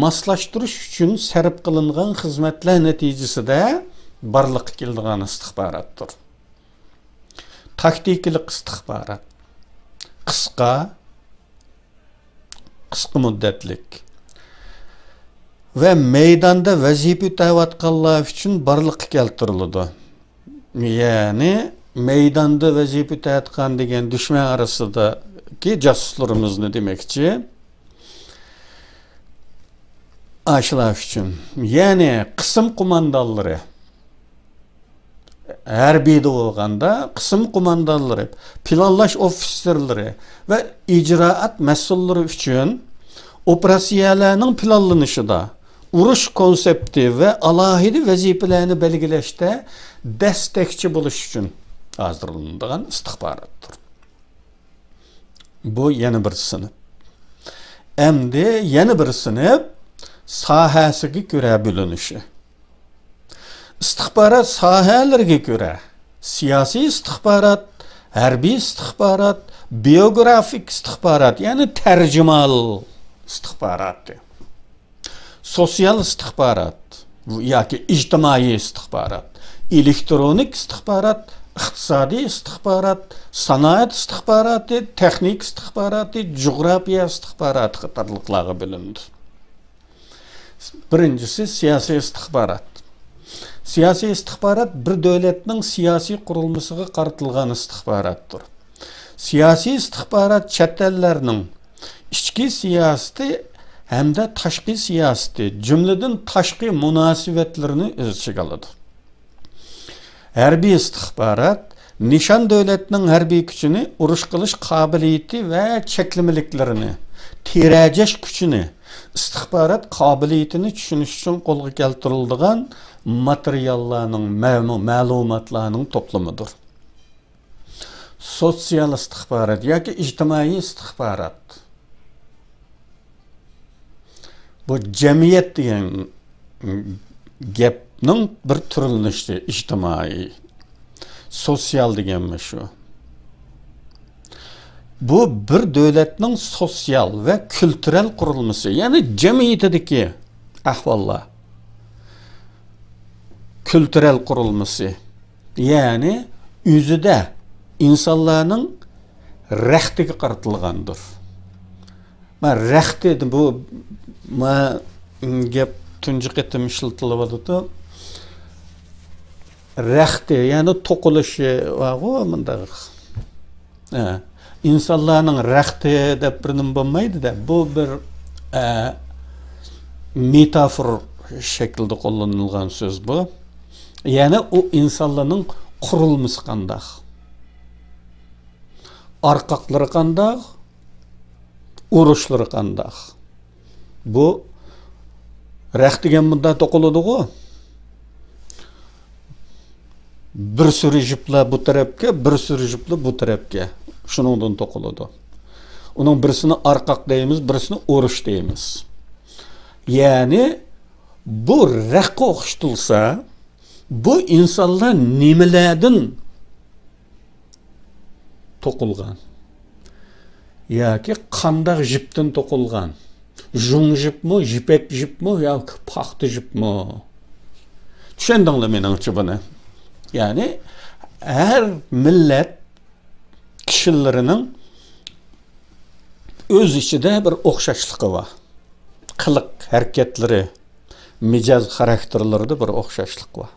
ماسلاشتۇرۇش ئۈچۈن سەرپ قىلىنغان خىزمەتلەر نەتىجىسىدە بارلىققا كېلىدىغان ئىستىخباراتتۇر. تاكتىكىلىق ئىستىخبارات. قىسقا، قىسقا مۇددەتلىك ۋە مەيداندا ۋەزىپە ئۆتەۋاتقانلار ئۈچۈن بارلىققا كەلتۈرۈلىدۇ. يەنى مەيداندا ۋەزىپە ئۆتەۋاتقان دېگەن دۈشمەن ئارىسىدىكى جاسۇسلىرىمىزنى دېمەكچى. ئاشۇلار ئۈچۈن. يەنى قىسىم قوماندانلىرى، ھەربىيدە بولغاندا قىسىم قوماندانلىرى، پىلانلاش ئوفىتسېرلىرى ۋە ئىجرائات مەسئۇللىرى ئۈچۈن ئوپېراتسىيەلەرنىڭ پىلانلىنىشىدا، ئۇرۇش كونسېپتى ۋە ئالاھىدە ۋەزىپىلەرنى بەلگىلەشتە دەستەكچى بولۇش ئۈچۈن ھازىرلىنىدىغان ئىستىخباراتتۇر. بۇ يەنە بىر سىنىپ. ئەمدى يەنە بىر سىنىپ ساھەسىگە كۆرە بۆلۈنۈشى. ئىستىخبارات ساھەلىرىگە كۆرە، سىياسىي ئىستىخبارات، ھەربىي ئىستىخبارات، بىيوگرافىك ئىستىخبارات، يەنى تەرجىمىھال ئىستىخباراتى. سوتسىيال ئىستىخبارات ياكى ئىجتىمائىي ئىستىخبارات، ئېلېكترونىك ئىستىخبارات، ئىقتىسادىي ئىستىخبارات، سانائەت ئىستىخباراتى، تېخنىكا ئىستىخباراتى، جۇغراپىيە ئىستىخباراتى قاتارلىقلارغا بۆلۈنىدۇ. بىرىنچىسى، سىياسىي ئىستىخبارات. سىياسىي ئىستىخبارات بىر دۆلەتنىڭ سىياسىي قۇرۇلمىسىغا قارىتىلغان ئىستىخباراتتۇر. سىياسىي ئىستىخبارات چەت ئەللەرنىڭ ئىچكى سىياسىتى ھەمدە تاشقى سىياسىتى، جۈملىدىن تاشقى مۇناسىۋەتلىرىنى ئۆز ئىچىگە ئالىدۇ. ھەربىي ئىستىخبارات نىشان دۆلەتنىڭ ھەربىي كۈچىنى، ئۇرۇش قىلىش قابىلىيىتى ۋە چەكلىمىلىكلىرىنى، تىرەجەش كۈچىنى، ئىستىخبارات قابىلىيىتىنى چۈشىنىش ئۈچۈن قولغا كەلتۈرۈلىدىغان ماتېرىياللارنىڭ، مەلۇ-، مەلۇماتلارنىڭ توپلىمىدۇر. سوتسىيال ئىستىخبارات ياكى ئىجتىمائىي ئىستىخبارات. بۇ جەمئىيەت دېگەن گەپنىڭ بىر تۈرلىنىشى، ئىجتىمائىي. سوتسىيال دېگەنمۇ شۇ. بۇ بىر دۆلەتنىڭ سوتسىيال ۋە كۈلتۈرەل قۇرۇلمىسى، يەنى جەمئىيىتىدىكى ئەھۋاللار. كۈلتۈرەل قۇرۇلمىسى، يەنى ئۆزىدە ئىنسانلارنىڭ رەختىگە قارىتىلغاندۇر. ما رەختى، بۇ، ما، گەپ تۇنجى قېتىم ئىشلىتىلىۋاتىدۇ. رەختى، يەنى توقۇلۇشى بارغۇ، مۇنداق. ھە، ئىنسانلارنىڭ رەختى دەپ بىر نېمە بولمايدۇ-دە. بۇ بىر، ئە، مېتافور شەكلىدە قوللىنىلغان سۆز بۇ. يەنى ئۇ ئىنسانلارنىڭ قۇرۇلمىسى قانداق؟ ئارقاقلىرى قانداق؟ ئۇرۇشلىرى قانداق؟ بۇ رەخت دېگەن مۇنداق توقۇلىدىغۇ. بىر سۈرى جىپلا بۇ تەرەپكە، بىر سۈرى جىپلا بۇ تەرەپكە. شۇنىڭدىن توقۇلىدۇ. ئۇنىڭ بىرسىنى ئارقاق دەيمىز، بىرسىنى ئۇرۇش دەيمىز. يەنى بۇ رەختقە ئوخشىتىلسا، بۇ ئىنسانلار نېمىلەردىن توقۇلغان ياكى قانداق جىپتىن توقۇلغان؟ ژۇڭ جىپمۇ، يىپەك جىپمۇ ياكى پاختا جىپمۇ؟ چۈشەندىڭلار مېنىڭچە بۇنى؟ يەنى ھەر مىللەت كىشىلىرىنىڭ ئۆز ئىچىدە بىر ئوخشاشلىقى بار. قىلىق ھەرىكەتلىرى، مىجەز خاراكتېرلىرىدە بىر ئوخشاشلىق بار.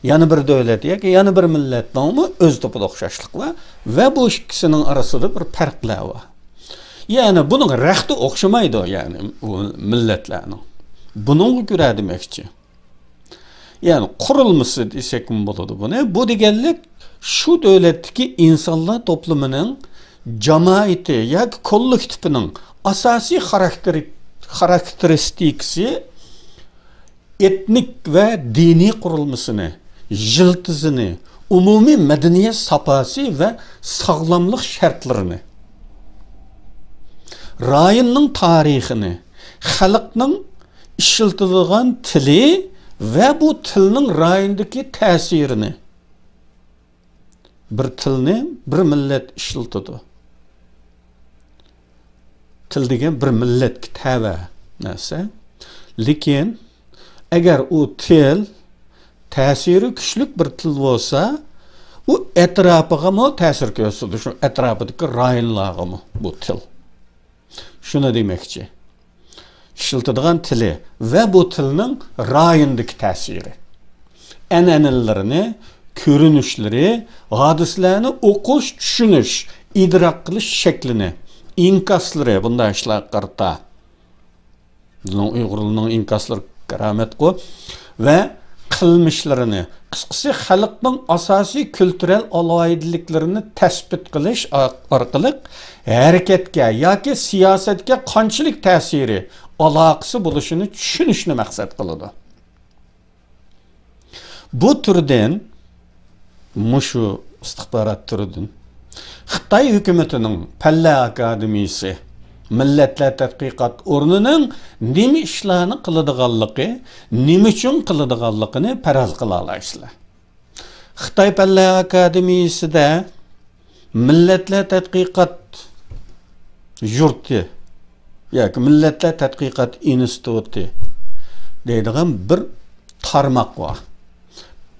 يەنە بىر دۆلەت ياكى يەنە بىر مىللەتنىڭمۇ ئۆز تېپىدا ئوخشاشلىق بار ۋە بۇ ئىككىسىنىڭ ئارىسىدا بىر پەرقلەر بار. يەنى بۇنىڭ رەختى ئوخشىمايدۇ، يەنى ئۇ مىللەتلەرنىڭ. بۇنىڭغا كۆرە دېمەكچى. يەنى قۇرۇلمىسى دېسەكمۇ بولىدۇ بۇنى. بۇ دېگەنلىك شۇ دۆلەتتىكى ئىنسانلار توپلىمىنىڭ جامائىتى ياكى كوللېكتىپىنىڭ ئاساسىي خاراكتېرى-، خاراكتېرىستىكىسى، ئېتنىك ۋە دىنىي قۇرۇلمىسىنى، يىلتىزىنى، ئومۇمىي مەدەنىيەت ساپاسى ۋە ساغلاملىق شەرتلىرىنى، رايوننىڭ تارىخىنى، خەلقنىڭ ئىشلىتىدىغان تىلى ۋە بۇ تىلنىڭ رايوندىكى تەسىرىنى. بىر تىلنى بىر مىللەت ئىشلىتىدۇ. تىل دېگەن بىر مىللەتكە تەۋە نەرسە. لېكىن ئەگەر ئۇ تىل تەسىرى كۈچلۈك بىر تىل بولسا، ئۇ ئەتراپىغىمۇ تەسىر كۆرسىتىدۇ، شۇ ئەتراپىدىكى رايونلارغىمۇ بۇ تىل. شۇنى دېمەكچى. ئىشلىتىدىغان تىلى ۋە بۇ تىلنىڭ رايوندىكى تەسىرى. ئەنئەنىلىرىنى، كۆرۈنۈشلىرى، ھادىسىلەرنى ئوقۇش، چۈشىنىش، ئىدراك قىلىش شەكلىنى، ئىنكاسلىرى، بۇنداق ئىشلارغا قارىتا. بىزنىڭ ئۇيغۇرلارنىڭ ئىنكاسلىرى كارامەتقۇ ۋە قىلمىشلىرىنى، قىسقىسى، خەلقنىڭ ئاساسىي كۈلتۈرەل ئالاھىدىلىكلىرىنى تەسپىت قىلىش ئار-، ئارقىلىق ھەرىكەتكە ياكى سىياسەتكە قانچىلىك تەسىرى، ئالاقىسى بولۇشىنى چۈشىنىشنى مەقسەت قىلىدۇ. بۇ تۈردىن، مۇشۇ ئىستىخبارات تۈرىدىن خىتاي ھۆكۈمىتىنىڭ پەنلەر ئاكادېمىيىسى مىللەتلەر تەتقىقات ئورنىنىڭ نېمە ئىشلارنى قىلىدىغانلىقى، نېمە ئۈچۈن قىلىدىغانلىقىنى پەرەز قىلالايسىلەر. خىتاي پەنلەر ئاكادېمىيىسىدە مىللەتلەر تەتقىقات يۇرتى ياكى مىللەتلەر تەتقىقات ئىنستىتۇتى دەيدىغان بىر تارماق بار.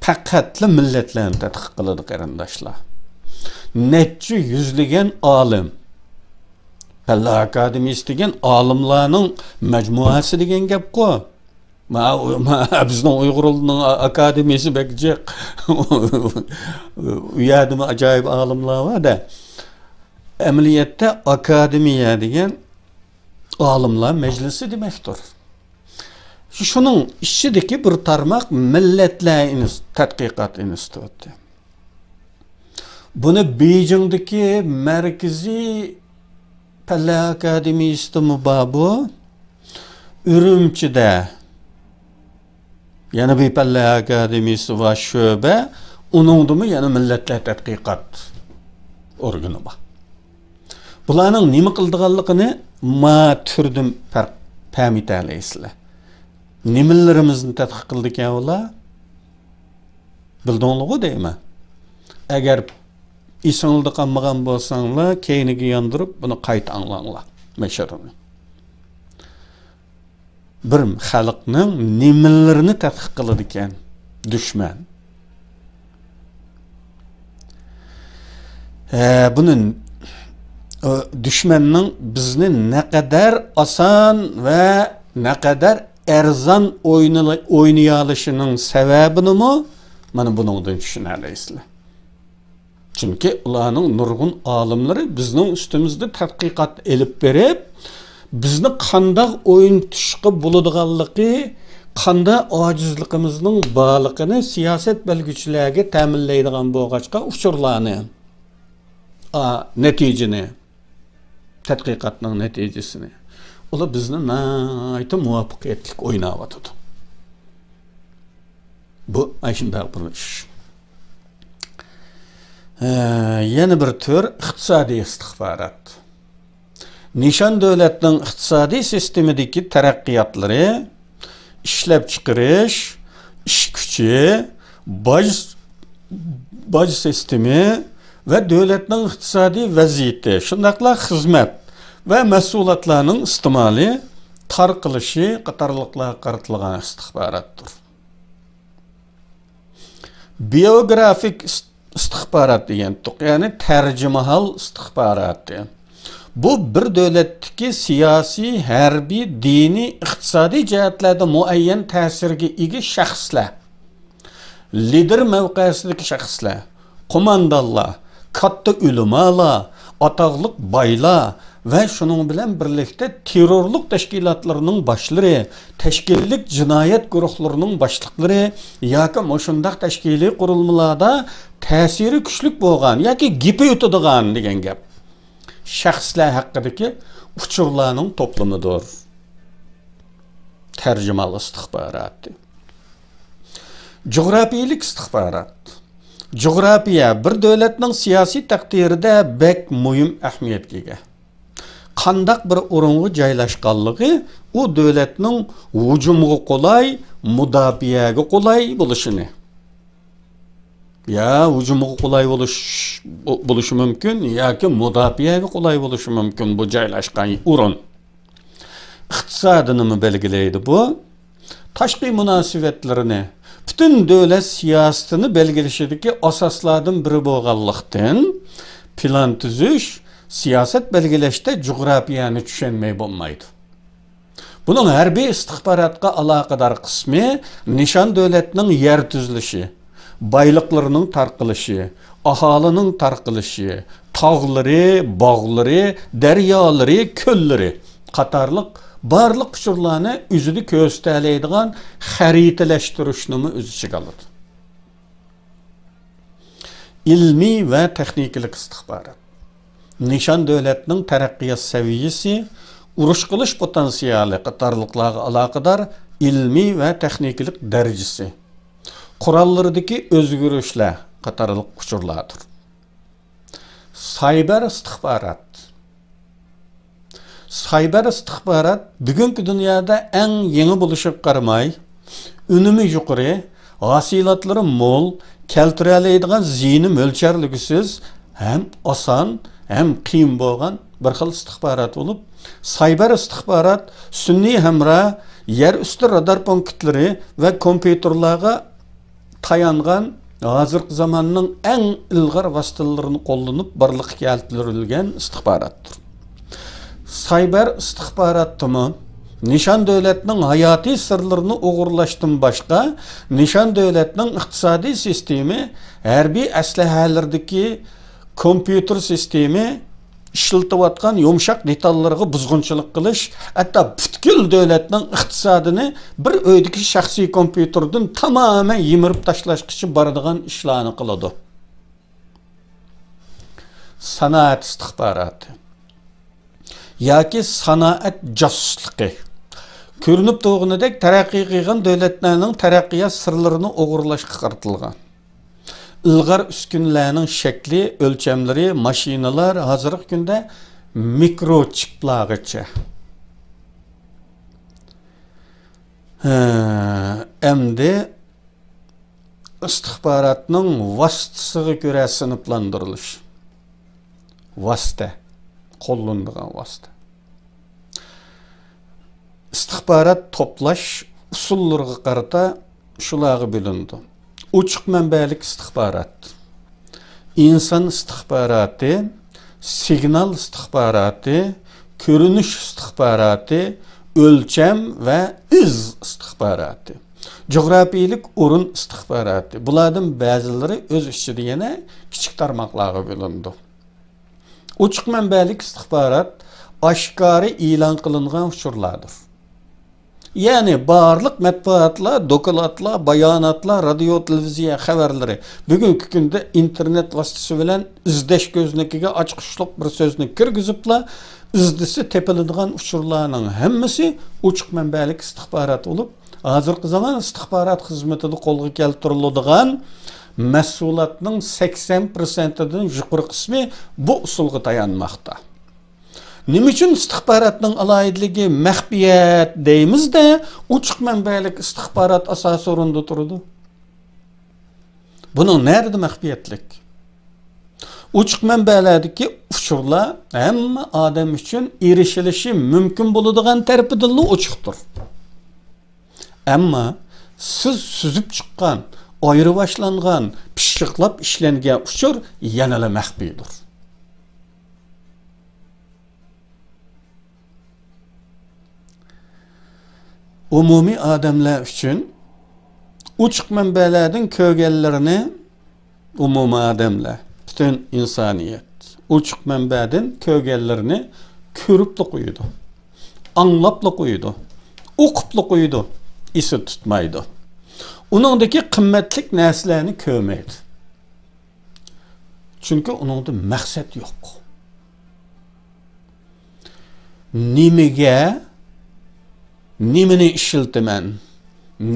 پەقەتلا مىللەتلەرنى تەتقىق قىلىدۇ، قېرىنداشلار. نەچچە يۈزلىگەن ئالىم، پەنلەر ئاكادېمىيىسى دېگەن ئالىملارنىڭ مەجمۇئەسى دېگەن گەپقۇ. ما، ما، بىزنىڭ ئۇيغۇرلارنىڭ ئاكادېمىيىسى بەك جىق. ئۇ يەردىمۇ ئاجايىپ ئالىملار بار-دە. ئەمەلىيەتتە ئاكادېمىيە دېگەن ئالىملار مەجلىسى دېمەكتۇر. شۇنىڭ ئىچىدىكى بىر تارماق مىللەتلەر ئىنس-، تەتقىقات ئىنستىتۇتى. بۇنى بېيجىڭدىكى مەركىزىي پەنلەر ئاكادېمىيىسىدىمۇ بار بۇ. ئۈرۈمچىدە يەنە بىر پەنلەر ئاكادېمىيىسى بار، شۆبە. ئۇنىڭدىمۇ يەنە مىللەتلەر تەتقىقات ئورگىنى بار. بۇلارنىڭ نېمە قىلىدىغانلىقىنى ما تۈردىن پەرق پەمىتەلەيسىلەر. نېمىلىرىمىزنى تەتقىق قىلىدىكەن ئۇلار؟ بىلدىڭلىغۇ دەيمەن. ئەگەر ئېسىڭلاردا قالمىغان بولساڭلار، كەينىگە ياندۇرۇپ بۇنى قايتا ئاڭلاڭلار، مەشرىنى. بىر خەلقنىڭ نېمىلىرىنى تەتقىق قىلىدىكەن دۈشمەن. ھە، بۇنى، ئۇ، دۈشمەننىڭ بىزنى نەقەدەر ئاسان ۋە نەقەدەر ئەرزان ئوينىلا-، ئوينىيالىشىنىڭ سەۋەبىنىمۇ مانا بۇنىڭدىن چۈشىنەلەيسىلەر. چۈنكى ئۇلارنىڭ نۇرغۇن ئالىملىرى بىزنىڭ ئۈستىمىزدە تەتقىقات ئېلىپ بېرىپ، بىزنى قانداق ئوينىتىشقا بولىدىغانلىقى، قانداق ئاجىزلىقىمىزنىڭ بارلىقىنى سىياسەت بەلگىلىگۈچىلەرگە تەمىنلەيدىغان بولغاچقا، ئۇچۇرلارنى، ئا، نەتىجىنى، تەتقىقاتنىڭ نەتىجىسىنى، ئۇلار بىزنى ناھايىتى مۇۋەپپەقىيەتلىك ئويناۋاتىدۇ. بۇ ئاشۇنداق بىر ئىش. ھە، يەنە بىر تۈر ئىقتىسادىي ئىستىخبارات. نىشان دۆلەتنىڭ ئىقتىسادىي سىستېمىدىكى تەرەققىياتلىرى، ئىشلەپچىقىرىش، ئىش كۈچى، باج، باج سىستېمى ۋە دۆلەتنىڭ ئىقتىسادىي ۋەزىيىتى، شۇنداقلا خىزمەت ۋە مەھسۇلاتلارنىڭ ئىستېمالى، تارقىلىشى قاتارلىقلارغا قارىتىلغان ئىستىخباراتتۇر. بىيوگرافىك ئىس-، ئىستىخبارات دېگەنتۇق، يەنى تەرجىمىھال ئىستىخباراتى. بۇ بىر دۆلەتتىكى سىياسىي، ھەربىي، دىنىي، ئىقتىسادىي جەھەتلەردە مۇئەييەن تەسىرگە ئىگە شەخسلەر، لىدىر مەۋقەسىدىكى شەخسلەر، قوماندانلار، كاتتا ئۆلىمالار، ئاتاقلىق بايلار ۋە شۇنىڭ بىلەن بىرلىكتە تېررورلۇق تەشكىلاتلىرىنىڭ باشلىرى، تەشكىللىك جىنايەت گۇرۇھلىرىنىڭ باشلىقلىرى ياكى مۇشۇنداق تەشكىلىي قۇرۇلمىلاردا تەسىرى كۈچلۈك بولغان ياكى گېپى ئۆتىدىغان دېگەن گەپ شەخسلەر ھەققىدىكى ئۇچۇرلارنىڭ توپلىمىدۇر. تەرجىمىھال ئىستىخباراتى. جۇغراپىيىلىك ئىستىخبارات. جۇغراپىيە بىر دۆلەتنىڭ سىياسىي تەقدىرىدە بەك مۇھىم ئەھمىيەتكە ئىگە. قانداق بىر ئورۇنغا جايلاشقانلىقى ئۇ دۆلەتنىڭ ھۇجۇمغا قولاي، مۇداپىئەگە قولاي بولۇشىنى. يا ھۇجۇمغا قولاي بولۇش، بولۇشى مۇمكىن، ياكى مۇداپىئەگە قولاي بولۇشى مۇمكىن بۇ جايلاشقان ئورۇن. ئىقتىسادىنىمۇ بەلگىلەيدۇ بۇ. تاشقى مۇناسىۋەتلىرىنى، پۈتۈن دۆلەت سىياسىتىنى بەلگىلىشىدىكى ئاساسلاردىن بىرى بولغانلىقتىن، پىلان تۈزۈش، سىياسەت بەلگىلەشتە جۇغراپىيەنى چۈشەنمەي بولمايدۇ. بۇنىڭ ھەربىي ئىستىخباراتقا ئالاقىدار قىسمى نىشان دۆلەتنىڭ يەر تۈزۈلۈشى، بايلىقلىرىنىڭ تارقىلىشى، ئاھالىنىڭ تارقىلىشى، تاغلىرى، باغلىرى، دەريالىرى، كۆللىرى قاتارلىق بارلىق ئۇچۇرلارنى ئۆزىدە كۆرسىتەلەيدىغان خەرىتىلەشتۈرۈشنىمۇ ئۆز ئىچىگە ئالىدۇ. ئىلمىي ۋە تېخنىكىلىق ئىستىخبارات. نىشان دۆلەتنىڭ تەرەققىيات سەۋىيىسى، ئۇرۇش قىلىش پوتېنسىيالى قاتارلىقلارغا ئالاقىدار ئىلمىي ۋە تېخنىكىلىق دەرىجىسى، قوراللىرىدىكى ئۆزگىرىشلەر قاتارلىق ئۇچۇرلاردۇر. سايبېر ئىستىخبارات. سايبېر ئىستىخبارات بۈگۈنكى دۇنيادا ئەڭ يېڭى بولۇشىغا قارىماي، ئۈنۈمى يۇقىرى، ھاسىلاتلىرى مول، كەلتۈرەلەيدىغان زىيىنى مۆلچەرلىگۈسىز، ھەم ئاسان، ھەم قىيىن بولغان بىر خىل ئىستىخبارات بولۇپ، سايبېر ئىستىخبارات سۈنئىي ھەمراھ، يەر ئۈستى رادار پونكىتلىرى ۋە كومپيۇتېرلارغا تايانغان ھازىرقى زاماننىڭ ئەڭ ئىلغار ۋاسىتىلىرىنى قوللىنىپ بارلىققا كەلتۈرۈلگەن ئىستىخباراتتۇر. سايبېر ئىستىخباراتتىمۇ نىشان دۆلەتنىڭ ھاياتىي سىرلىرىنى ئوغرىلاشتىن باشقا، نىشان دۆلەتنىڭ ئىقتىسادىي سىستېمى، ھەربىي ئەسلىھەلىرىدىكى كومپيۇتېر سىستېمى، ئىشلىتىۋاتقان يۇمشاق دېتاللىرىغا بۇزغۇنچىلىق قىلىش، ھەتتا پۈتكۈل دۆلەتنىڭ ئىقتىسادىنى بىر ئۆيدىكى شەخسىي كومپيۇتېردىن تامامەن يىمىرىپ تاشلاشقىچە بارىدىغان ئىشلارنى قىلىدۇ. سانائەت ئىستىخباراتى. ياكى سانائەت جاسۇسلۇقى. كۆرۈنۈپ تۇرغىنىدەك، تەرەققىي قىلغان دۆلەتلەرنىڭ تەرەققىيات سىرلىرىنى ئوغرىلاشقا قارىتىلغان. ئىلغار ئۈسكۈنىلەرنىڭ شەكلى، ئۆلچەملىرى، ماشىنىلار، ھازىرقى كۈندە مىكروچىپلارغىچە. ھە، ئەمدى ئىستىخباراتنىڭ ۋاسىتىسىغا كۆرە سىنىپلاندۇرۇلۇش. ۋاسىتە، قوللىنىدىغان ۋاسىتە. ئىستىخبارات توپلاش ئۇسۇللىرىغا قارىتا شۇلارغا بۆلۈنىدۇ. ئوچۇق مەنبەلىك ئىستىخبارات، ئىنسان ئىستىخباراتى، سىگنال ئىستىخباراتى، كۆرۈنۈش ئىستىخباراتى، ئۆلچەم ۋە ئىز ئىستىخباراتى، جۇغراپىيىلىك ئورۇن ئىستىخباراتى. بۇلاردىن بەزىلىرى ئۆز ئىچىدە يەنە كىچىك تارماقلارغا بۆلۈنىدۇ. ئوچۇق مەنبەلىك ئىستىخبارات ئاشكارا ئېلان قىلىنغان ئۇچۇرلاردۇر. يەنى بارلىق مەتبۇئاتلار، دوكلاتلار، باياناتلار، رادىيو، تېلېۋىزىيە خەۋەرلىرى، بۈگۈنكى كۈندە ئىنتېرنېت ۋاسىتىسى بىلەن ئىزدەش كۆزنىكىگە ئاچقۇچلۇق بىر سۆزنى كىرگۈزۈپلا، ئىزدىسە تېپىلىدىغان ئۇچۇرلارنىڭ ھەممىسى ئوچۇق مەنبەلىك ئىستىخبارات بولۇپ، ھازىرقى زامان ئىستىخبارات خىزمىتىدە قولغا كەلتۈرۈلىدىغان مەھسۇلاتنىڭ سەكسەن پىرسەنتىدىن يۇقىرى قىسمى بۇ ئۇسۇلغا تايانماقتا. نېمە ئۈچۈن ئىستىخباراتنىڭ ئالاھىدىلىكى مەخپىيەت دەيمىز-دە، ئوچۇق مەنبەلىك ئىستىخبارات ئاساسىي ئورۇندا تۇرىدۇ؟ بۇنىڭ نەدە مەخپىيەتلىك؟ ئوچۇق مەنبەلەردىكى ئۇچۇرلار ھەممە ئادەم ئۈچۈن ئېرىشىلىشى مۇمكىن بولىدىغان تەرىپىدىنلا ئوچۇقتۇر. ئەمما سىز سۈزۈپ چىققان، ئايرىۋاشلانغان، پىششىقلاپ ئىشلەنگەن ئۇچۇر يەنىلا مەخپىيدۇر. ئومۇمىي ئادەملەر ئۈچۈن ئوچۇق مەنبەلەردىن كۆرگەنلىرىنى، ئومۇمىي ئادەملەر، پۈتۈن ئىنسانىيەت ئوچۇق مەنبەدىن كۆرگەنلىرىنى كۆرۈپلا قويىدۇ، ئاڭلاپلا قويىدۇ، ئوقۇپلا قويىدۇ، ئېسىدە تۇتمايدۇ. ئۇنىڭدىكى قىممەتلىك نەرسىلەرنى كۆرمەيدۇ. چۈنكى ئۇنىڭدا مەقسەت يوق. نېمىگە، نېمىنى ئىشلىتىمەن،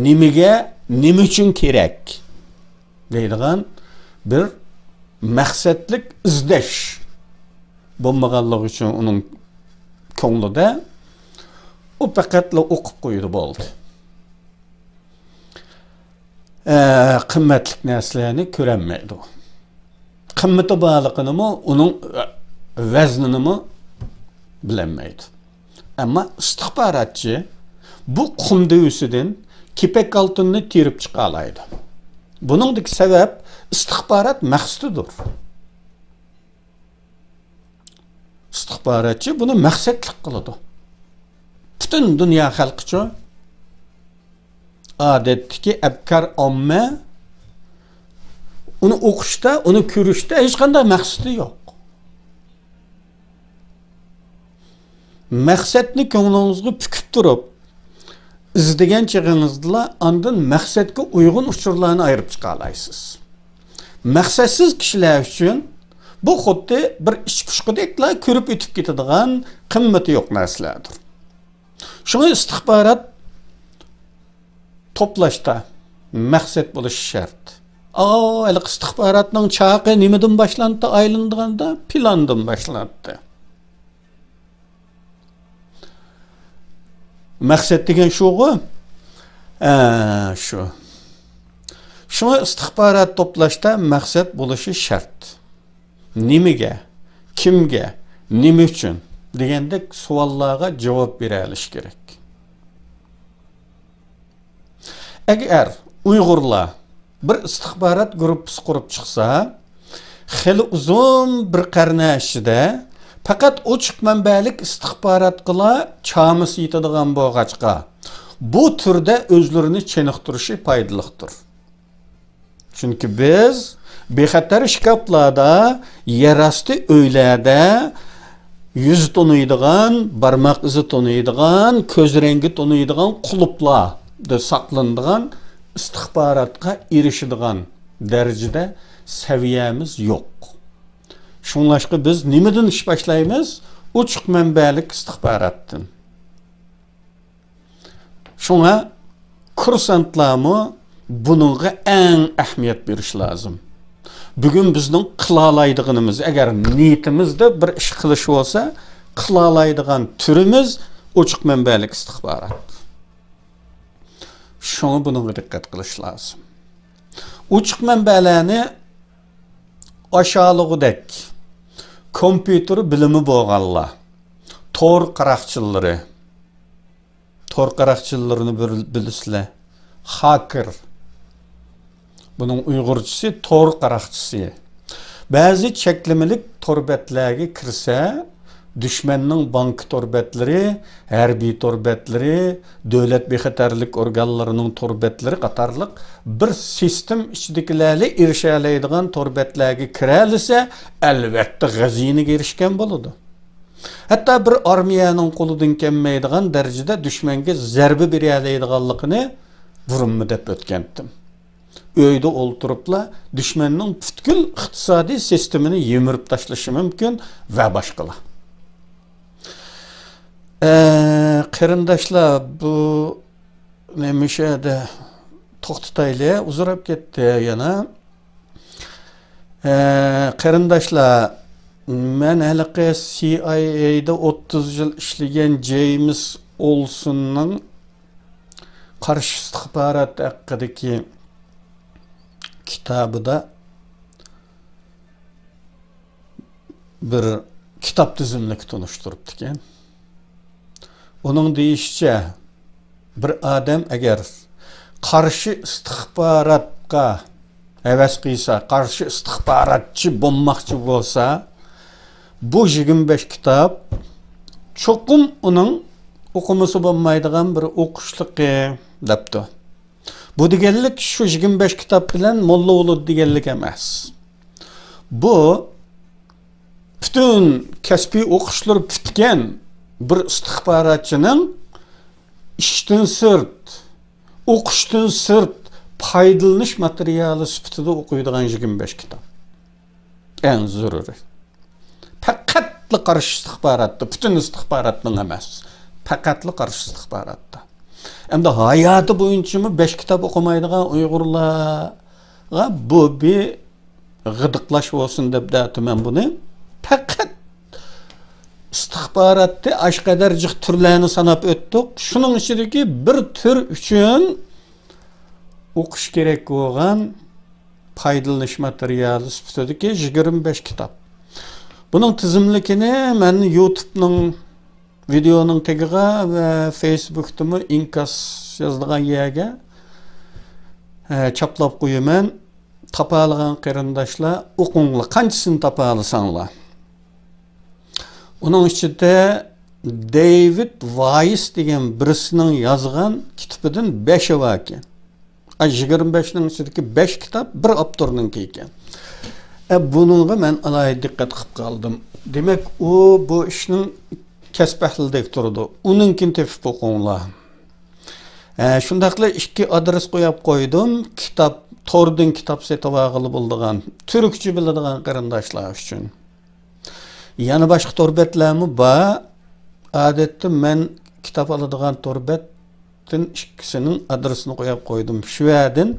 نېمىگە، نېمە ئۈچۈن كېرەك دەيدىغان بىر مەقسەتلىك ئىزدەش بولمىغانلىقى ئۈچۈن ئۇنىڭ كۆڭلىدە ئۇ پەقەتلا ئوقۇپ قويىدۇ، بولدى. ئە، قىممەتلىك نەرسىلەرنى كۆرەلمەيدۇ. قىممىتى بارلىقىنىمۇ، ئۇنىڭ ۋەزنىنىمۇ بىلەلمەيدۇ. ئەمما ئىستىخباراتچى بۇ قۇم دۆۋىسىدىن كېپەك ئالتۇننى تېرىپ چىقالايدۇ. بۇنىڭدىكى سەۋەب ئىستىخبارات مەقسىتىدۇر. ئىستىخباراتچى بۇنى مەقسەتلىك قىلىدۇ. پۈتۈن دۇنيا خەلقىچۇ، ئادەتتىكى ئەپكار ئاممە ئۇنى ئوقۇشتا، ئۇنى كۆرۈشتە ھېچقانداق مەقسىتى يوق. مەقسەتنى كۆڭلىڭىزگە پۈكۈپ تۇرۇپ، ئىزدىگەن چېغىڭىزدىلا ئاندىن مەقسەتكە ئۇيغۇن ئۇچۇرلارنى ئايرىپ چىقالايسىز. مەقسەتسىز كىشىلەر ئۈچۈن بۇ خۇددى بىر ئىچ پۇشقىدەكلا كۆرۈپ ئۆتۈپ كېتىدىغان قىممىتى يوق نەرسىلەردۇر. شۇڭا ئىستىخبارات توپلاشتا مەقسەت بولۇشى شەرت. ئاۋۇ ھېلىقى ئىستىخباراتنىڭ چاقى نېمىدىن باشلانتى ئايلىنىدىغاندا، پىلاندىن باشلانتى. مەقسەت دېگەن شۇغۇ؟ ئە، شۇ. شۇڭا ئىستىخبارات توپلاشتا مەقسەت بولۇشى شەرت. نېمىگە، كىمگە، نېمە ئۈچۈن دېگەندەك سوئاللارغا جاۋاب بېرەلىشى كېرەك. ئەگەر ئۇيغۇرلار بىر ئىستىخبارات گۇرۇپپىسى قۇرۇپ چىقسا، خېلى ئۇزۇن بىر قەرنە ئىچىدە پەقەت ئوچۇق مەنبەلىك ئىستىخباراتقىلا چامىسى يېتىدىغان بولغاچقا، بۇ تۈردە ئۆزلىرىنى چېنىقتۇرۇشى پايدىلىقتۇر. چۈنكى بىز بىخەتەر شكافلاردا، يەر ئاستى ئۆيلەردە يۈز تونۇيدىغان، بارماق ئىزى تونۇيدىغان، كۆز رەڭگى تونۇيدىغان قۇلۇپلاردا ساقلىنىدىغان ئىستىخباراتقا ئېرىشىدىغان دەرىجىدە سەۋىيەمىز يوق. شۇڭلاشقا بىز نېمىدىن ئىش باشلايمىز؟ ئوچۇق مەنبەلىك ئىستىخباراتتىن. شۇڭا كۇرسانتلارمۇ بۇنىڭغا ئەڭ ئەھمىيەت بېرىش لازىم. بۈگۈن بىزنىڭ قىلالايدىغىنىمىز، ئەگەر نىيىتىمىزدە بىر ئىش قىلىش بولسا، قىلالايدىغان تۈرىمىز ئوچۇق مەنبەلىك ئىستىخبارات. شۇڭا بۇنىڭغا دىققەت قىلىش لازىم. ئوچۇق مەنبەلەرنى ئاشالىغۇدەك كومپيۇتېر بىلىمى بولغانلار، تور قاراقچىلىرى، تور قاراقچىلىرىنى بىل-، بىلىسىلەر. خاكېر. بۇنىڭ ئۇيغۇرچىسى تور قاراقچىسى. بەزى چەكلىمىلىك تور بەتلەرگە كىرسە، دۈشمەننىڭ بانكا تور بەتلىرى، ھەربىي تور بەتلىرى، دۆلەت بىخەتەرلىك ئورگانلىرىنىڭ تور بەتلىرى قاتارلىق بىر سىستېما ئىچىدىكىلەرلا ئېرىشەلەيدىغان تور بەتلەرگە كىرەلىسە، ئەلۋەتتە غەزىنىگە ئېرىشكەن بولىدۇ. ھەتتا بىر ئارمىيەنىڭ قولىدىن كەلمەيدىغان دەرىجىدە دۈشمەنگە زەربە بېرەلەيدىغانلىقىنى بۇرۇنمۇ دەپ ئۆتكەنتىم. ئۆيدە ئولتۇرۇپلا دۈشمەننىڭ پۈتكۈل ئىقتىسادىي سىستېمىنى يىمىرىپ تاشلىشى مۇمكىن ۋە باشقىلار. ئە، قېرىنداشلار، بۇ نېمە ئىش ئەدە؟ توختىتايلى، ئۇزىراپ كەتتى يەنە. ئە، قېرىنداشلار، مەن ھېلىقى سى ئاي ئەيدە ئوتتۇز يىل ئىشلىگەن جېيمىس ئولسوننىڭ قارشى ئىستىخبارات ھەققىدىكى كىتابىدا بىر كىتاب تىزىملىكى تونۇشتۇرۇپتىكەن. ئۇنىڭ دېيىشىچە، بىر ئادەم ئەگەر قارشى ئىستىخباراتقا ھەۋەس قىلسا، قارشى ئىستىخباراتچى بولماقچى بولسا، بۇ يىگىرمە بەش كىتاب چوقۇم ئۇنىڭ ئوقۇمىسا بولمايدىغان بىر ئوقۇشلۇقى، دەپتۇ. بۇ دېگەنلىك شۇ يىگىرمە بەش كىتاب بىلەن موللا بولىدۇ دېگەنلىك ئەمەس. بۇ پۈتۈن كەسپىي ئوقۇشلىرى پۈتكەن بىر ئىستىخباراتچىنىڭ ئىشتىن سىرت، ئوقۇشتىن سىرت پايدىلىنىش ماتېرىيالى سۈپىتىدە ئوقۇيدىغان يىگىرمە بەش كىتاب. ئەڭ زۆرۈرى. پەقەتلا قارشى ئىستىخباراتتا، پۈتۈن ئىستىخباراتنىڭ ئەمەس. پەقەتلا قارشى ئىستىخباراتتا. ئەمدى ھاياتى بويىچىمۇ بەش كىتاب ئوقۇمايدىغان ئۇيغۇرلارغا بۇ بىر غىدىقلاش بولسۇن دەپ دەتىمەن بۇنى. پەقەت ئىستىخباراتتا ئاشقەدەر جىق تۈرلەرنى ساناپ ئۆتتۇق. شۇنىڭ ئىچىدىكى بىر تۈر ئۈچۈن ئوقۇش كېرەك بولغان پايدىلىنىش ماتېرىيالى سۈپىتىدىكى يىگىرمە بەش كىتاب. بۇنىڭ تىزىملىكىنى مەن يۇتۇبنىڭ ۋىدېئونىڭ تېگىغا ۋە فېيسبۇكتىمۇ ئىنكاس يازىدىغان يەرگە، ئە، چاپلاپ قويىمەن. تاپالىغان قېرىنداشلار ئوقۇڭلار، قانچىسىنى تاپالىساڭلار. ئۇنىڭ ئىچىدە دېۋىد ۋايس دېگەن بىرسىنىڭ يازغان كىتابىدىن بەشى باركەن. ئا، يىگىرمە بەشنىڭ ئىچىدىكى بەش كىتاب بىر ئاپتورنىڭكى ئىكەن. ئە، بۇنىڭغا مەن ئالاھىدە دىققەت قىلىپ قالدىم. دېمەك، ئۇ بۇ ئىشنىڭ كەسىپ ئەھلىدەك تۇرىدۇ. ئۇنىڭكىنى تېپىپ ئوقۇڭلار. ئە، شۇنداقلا ئىككى ئادرېس قويۇپ قويدۇم. كىتاب، توردىن كىتاب سېتىۋالغىلى بولىدىغان، تۈركچە بىلىدىغان قېرىنداشلار ئۈچۈن. يەنە باشقا تور بەتلەرمۇ بار. ئادەتتە مەن كىتاب ئالىدىغان تور بەتتىن ئىككىسىنىڭ ئادرېسىنى قويۇپ قويدۇم. شۇ يەردىن،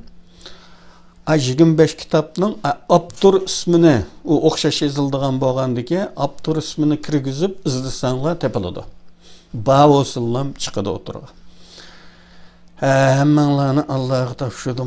ئا، يىگىرمە بەش كىتابنىڭ، ئا، ئاپتور ئىسمىنى، ئۇ ئوخشاش يېزىلىدىغان بولغاندىكىن، ئاپتور ئىسمىنى كىرگۈزۈپ ئىزدىسەڭلار تېپىلىدۇ. بار بولسىنلام چىقىدۇ ئوتتۇرىغا. ھە، ھەممەڭلارنى ئاللاغا تاپشۇردۇم.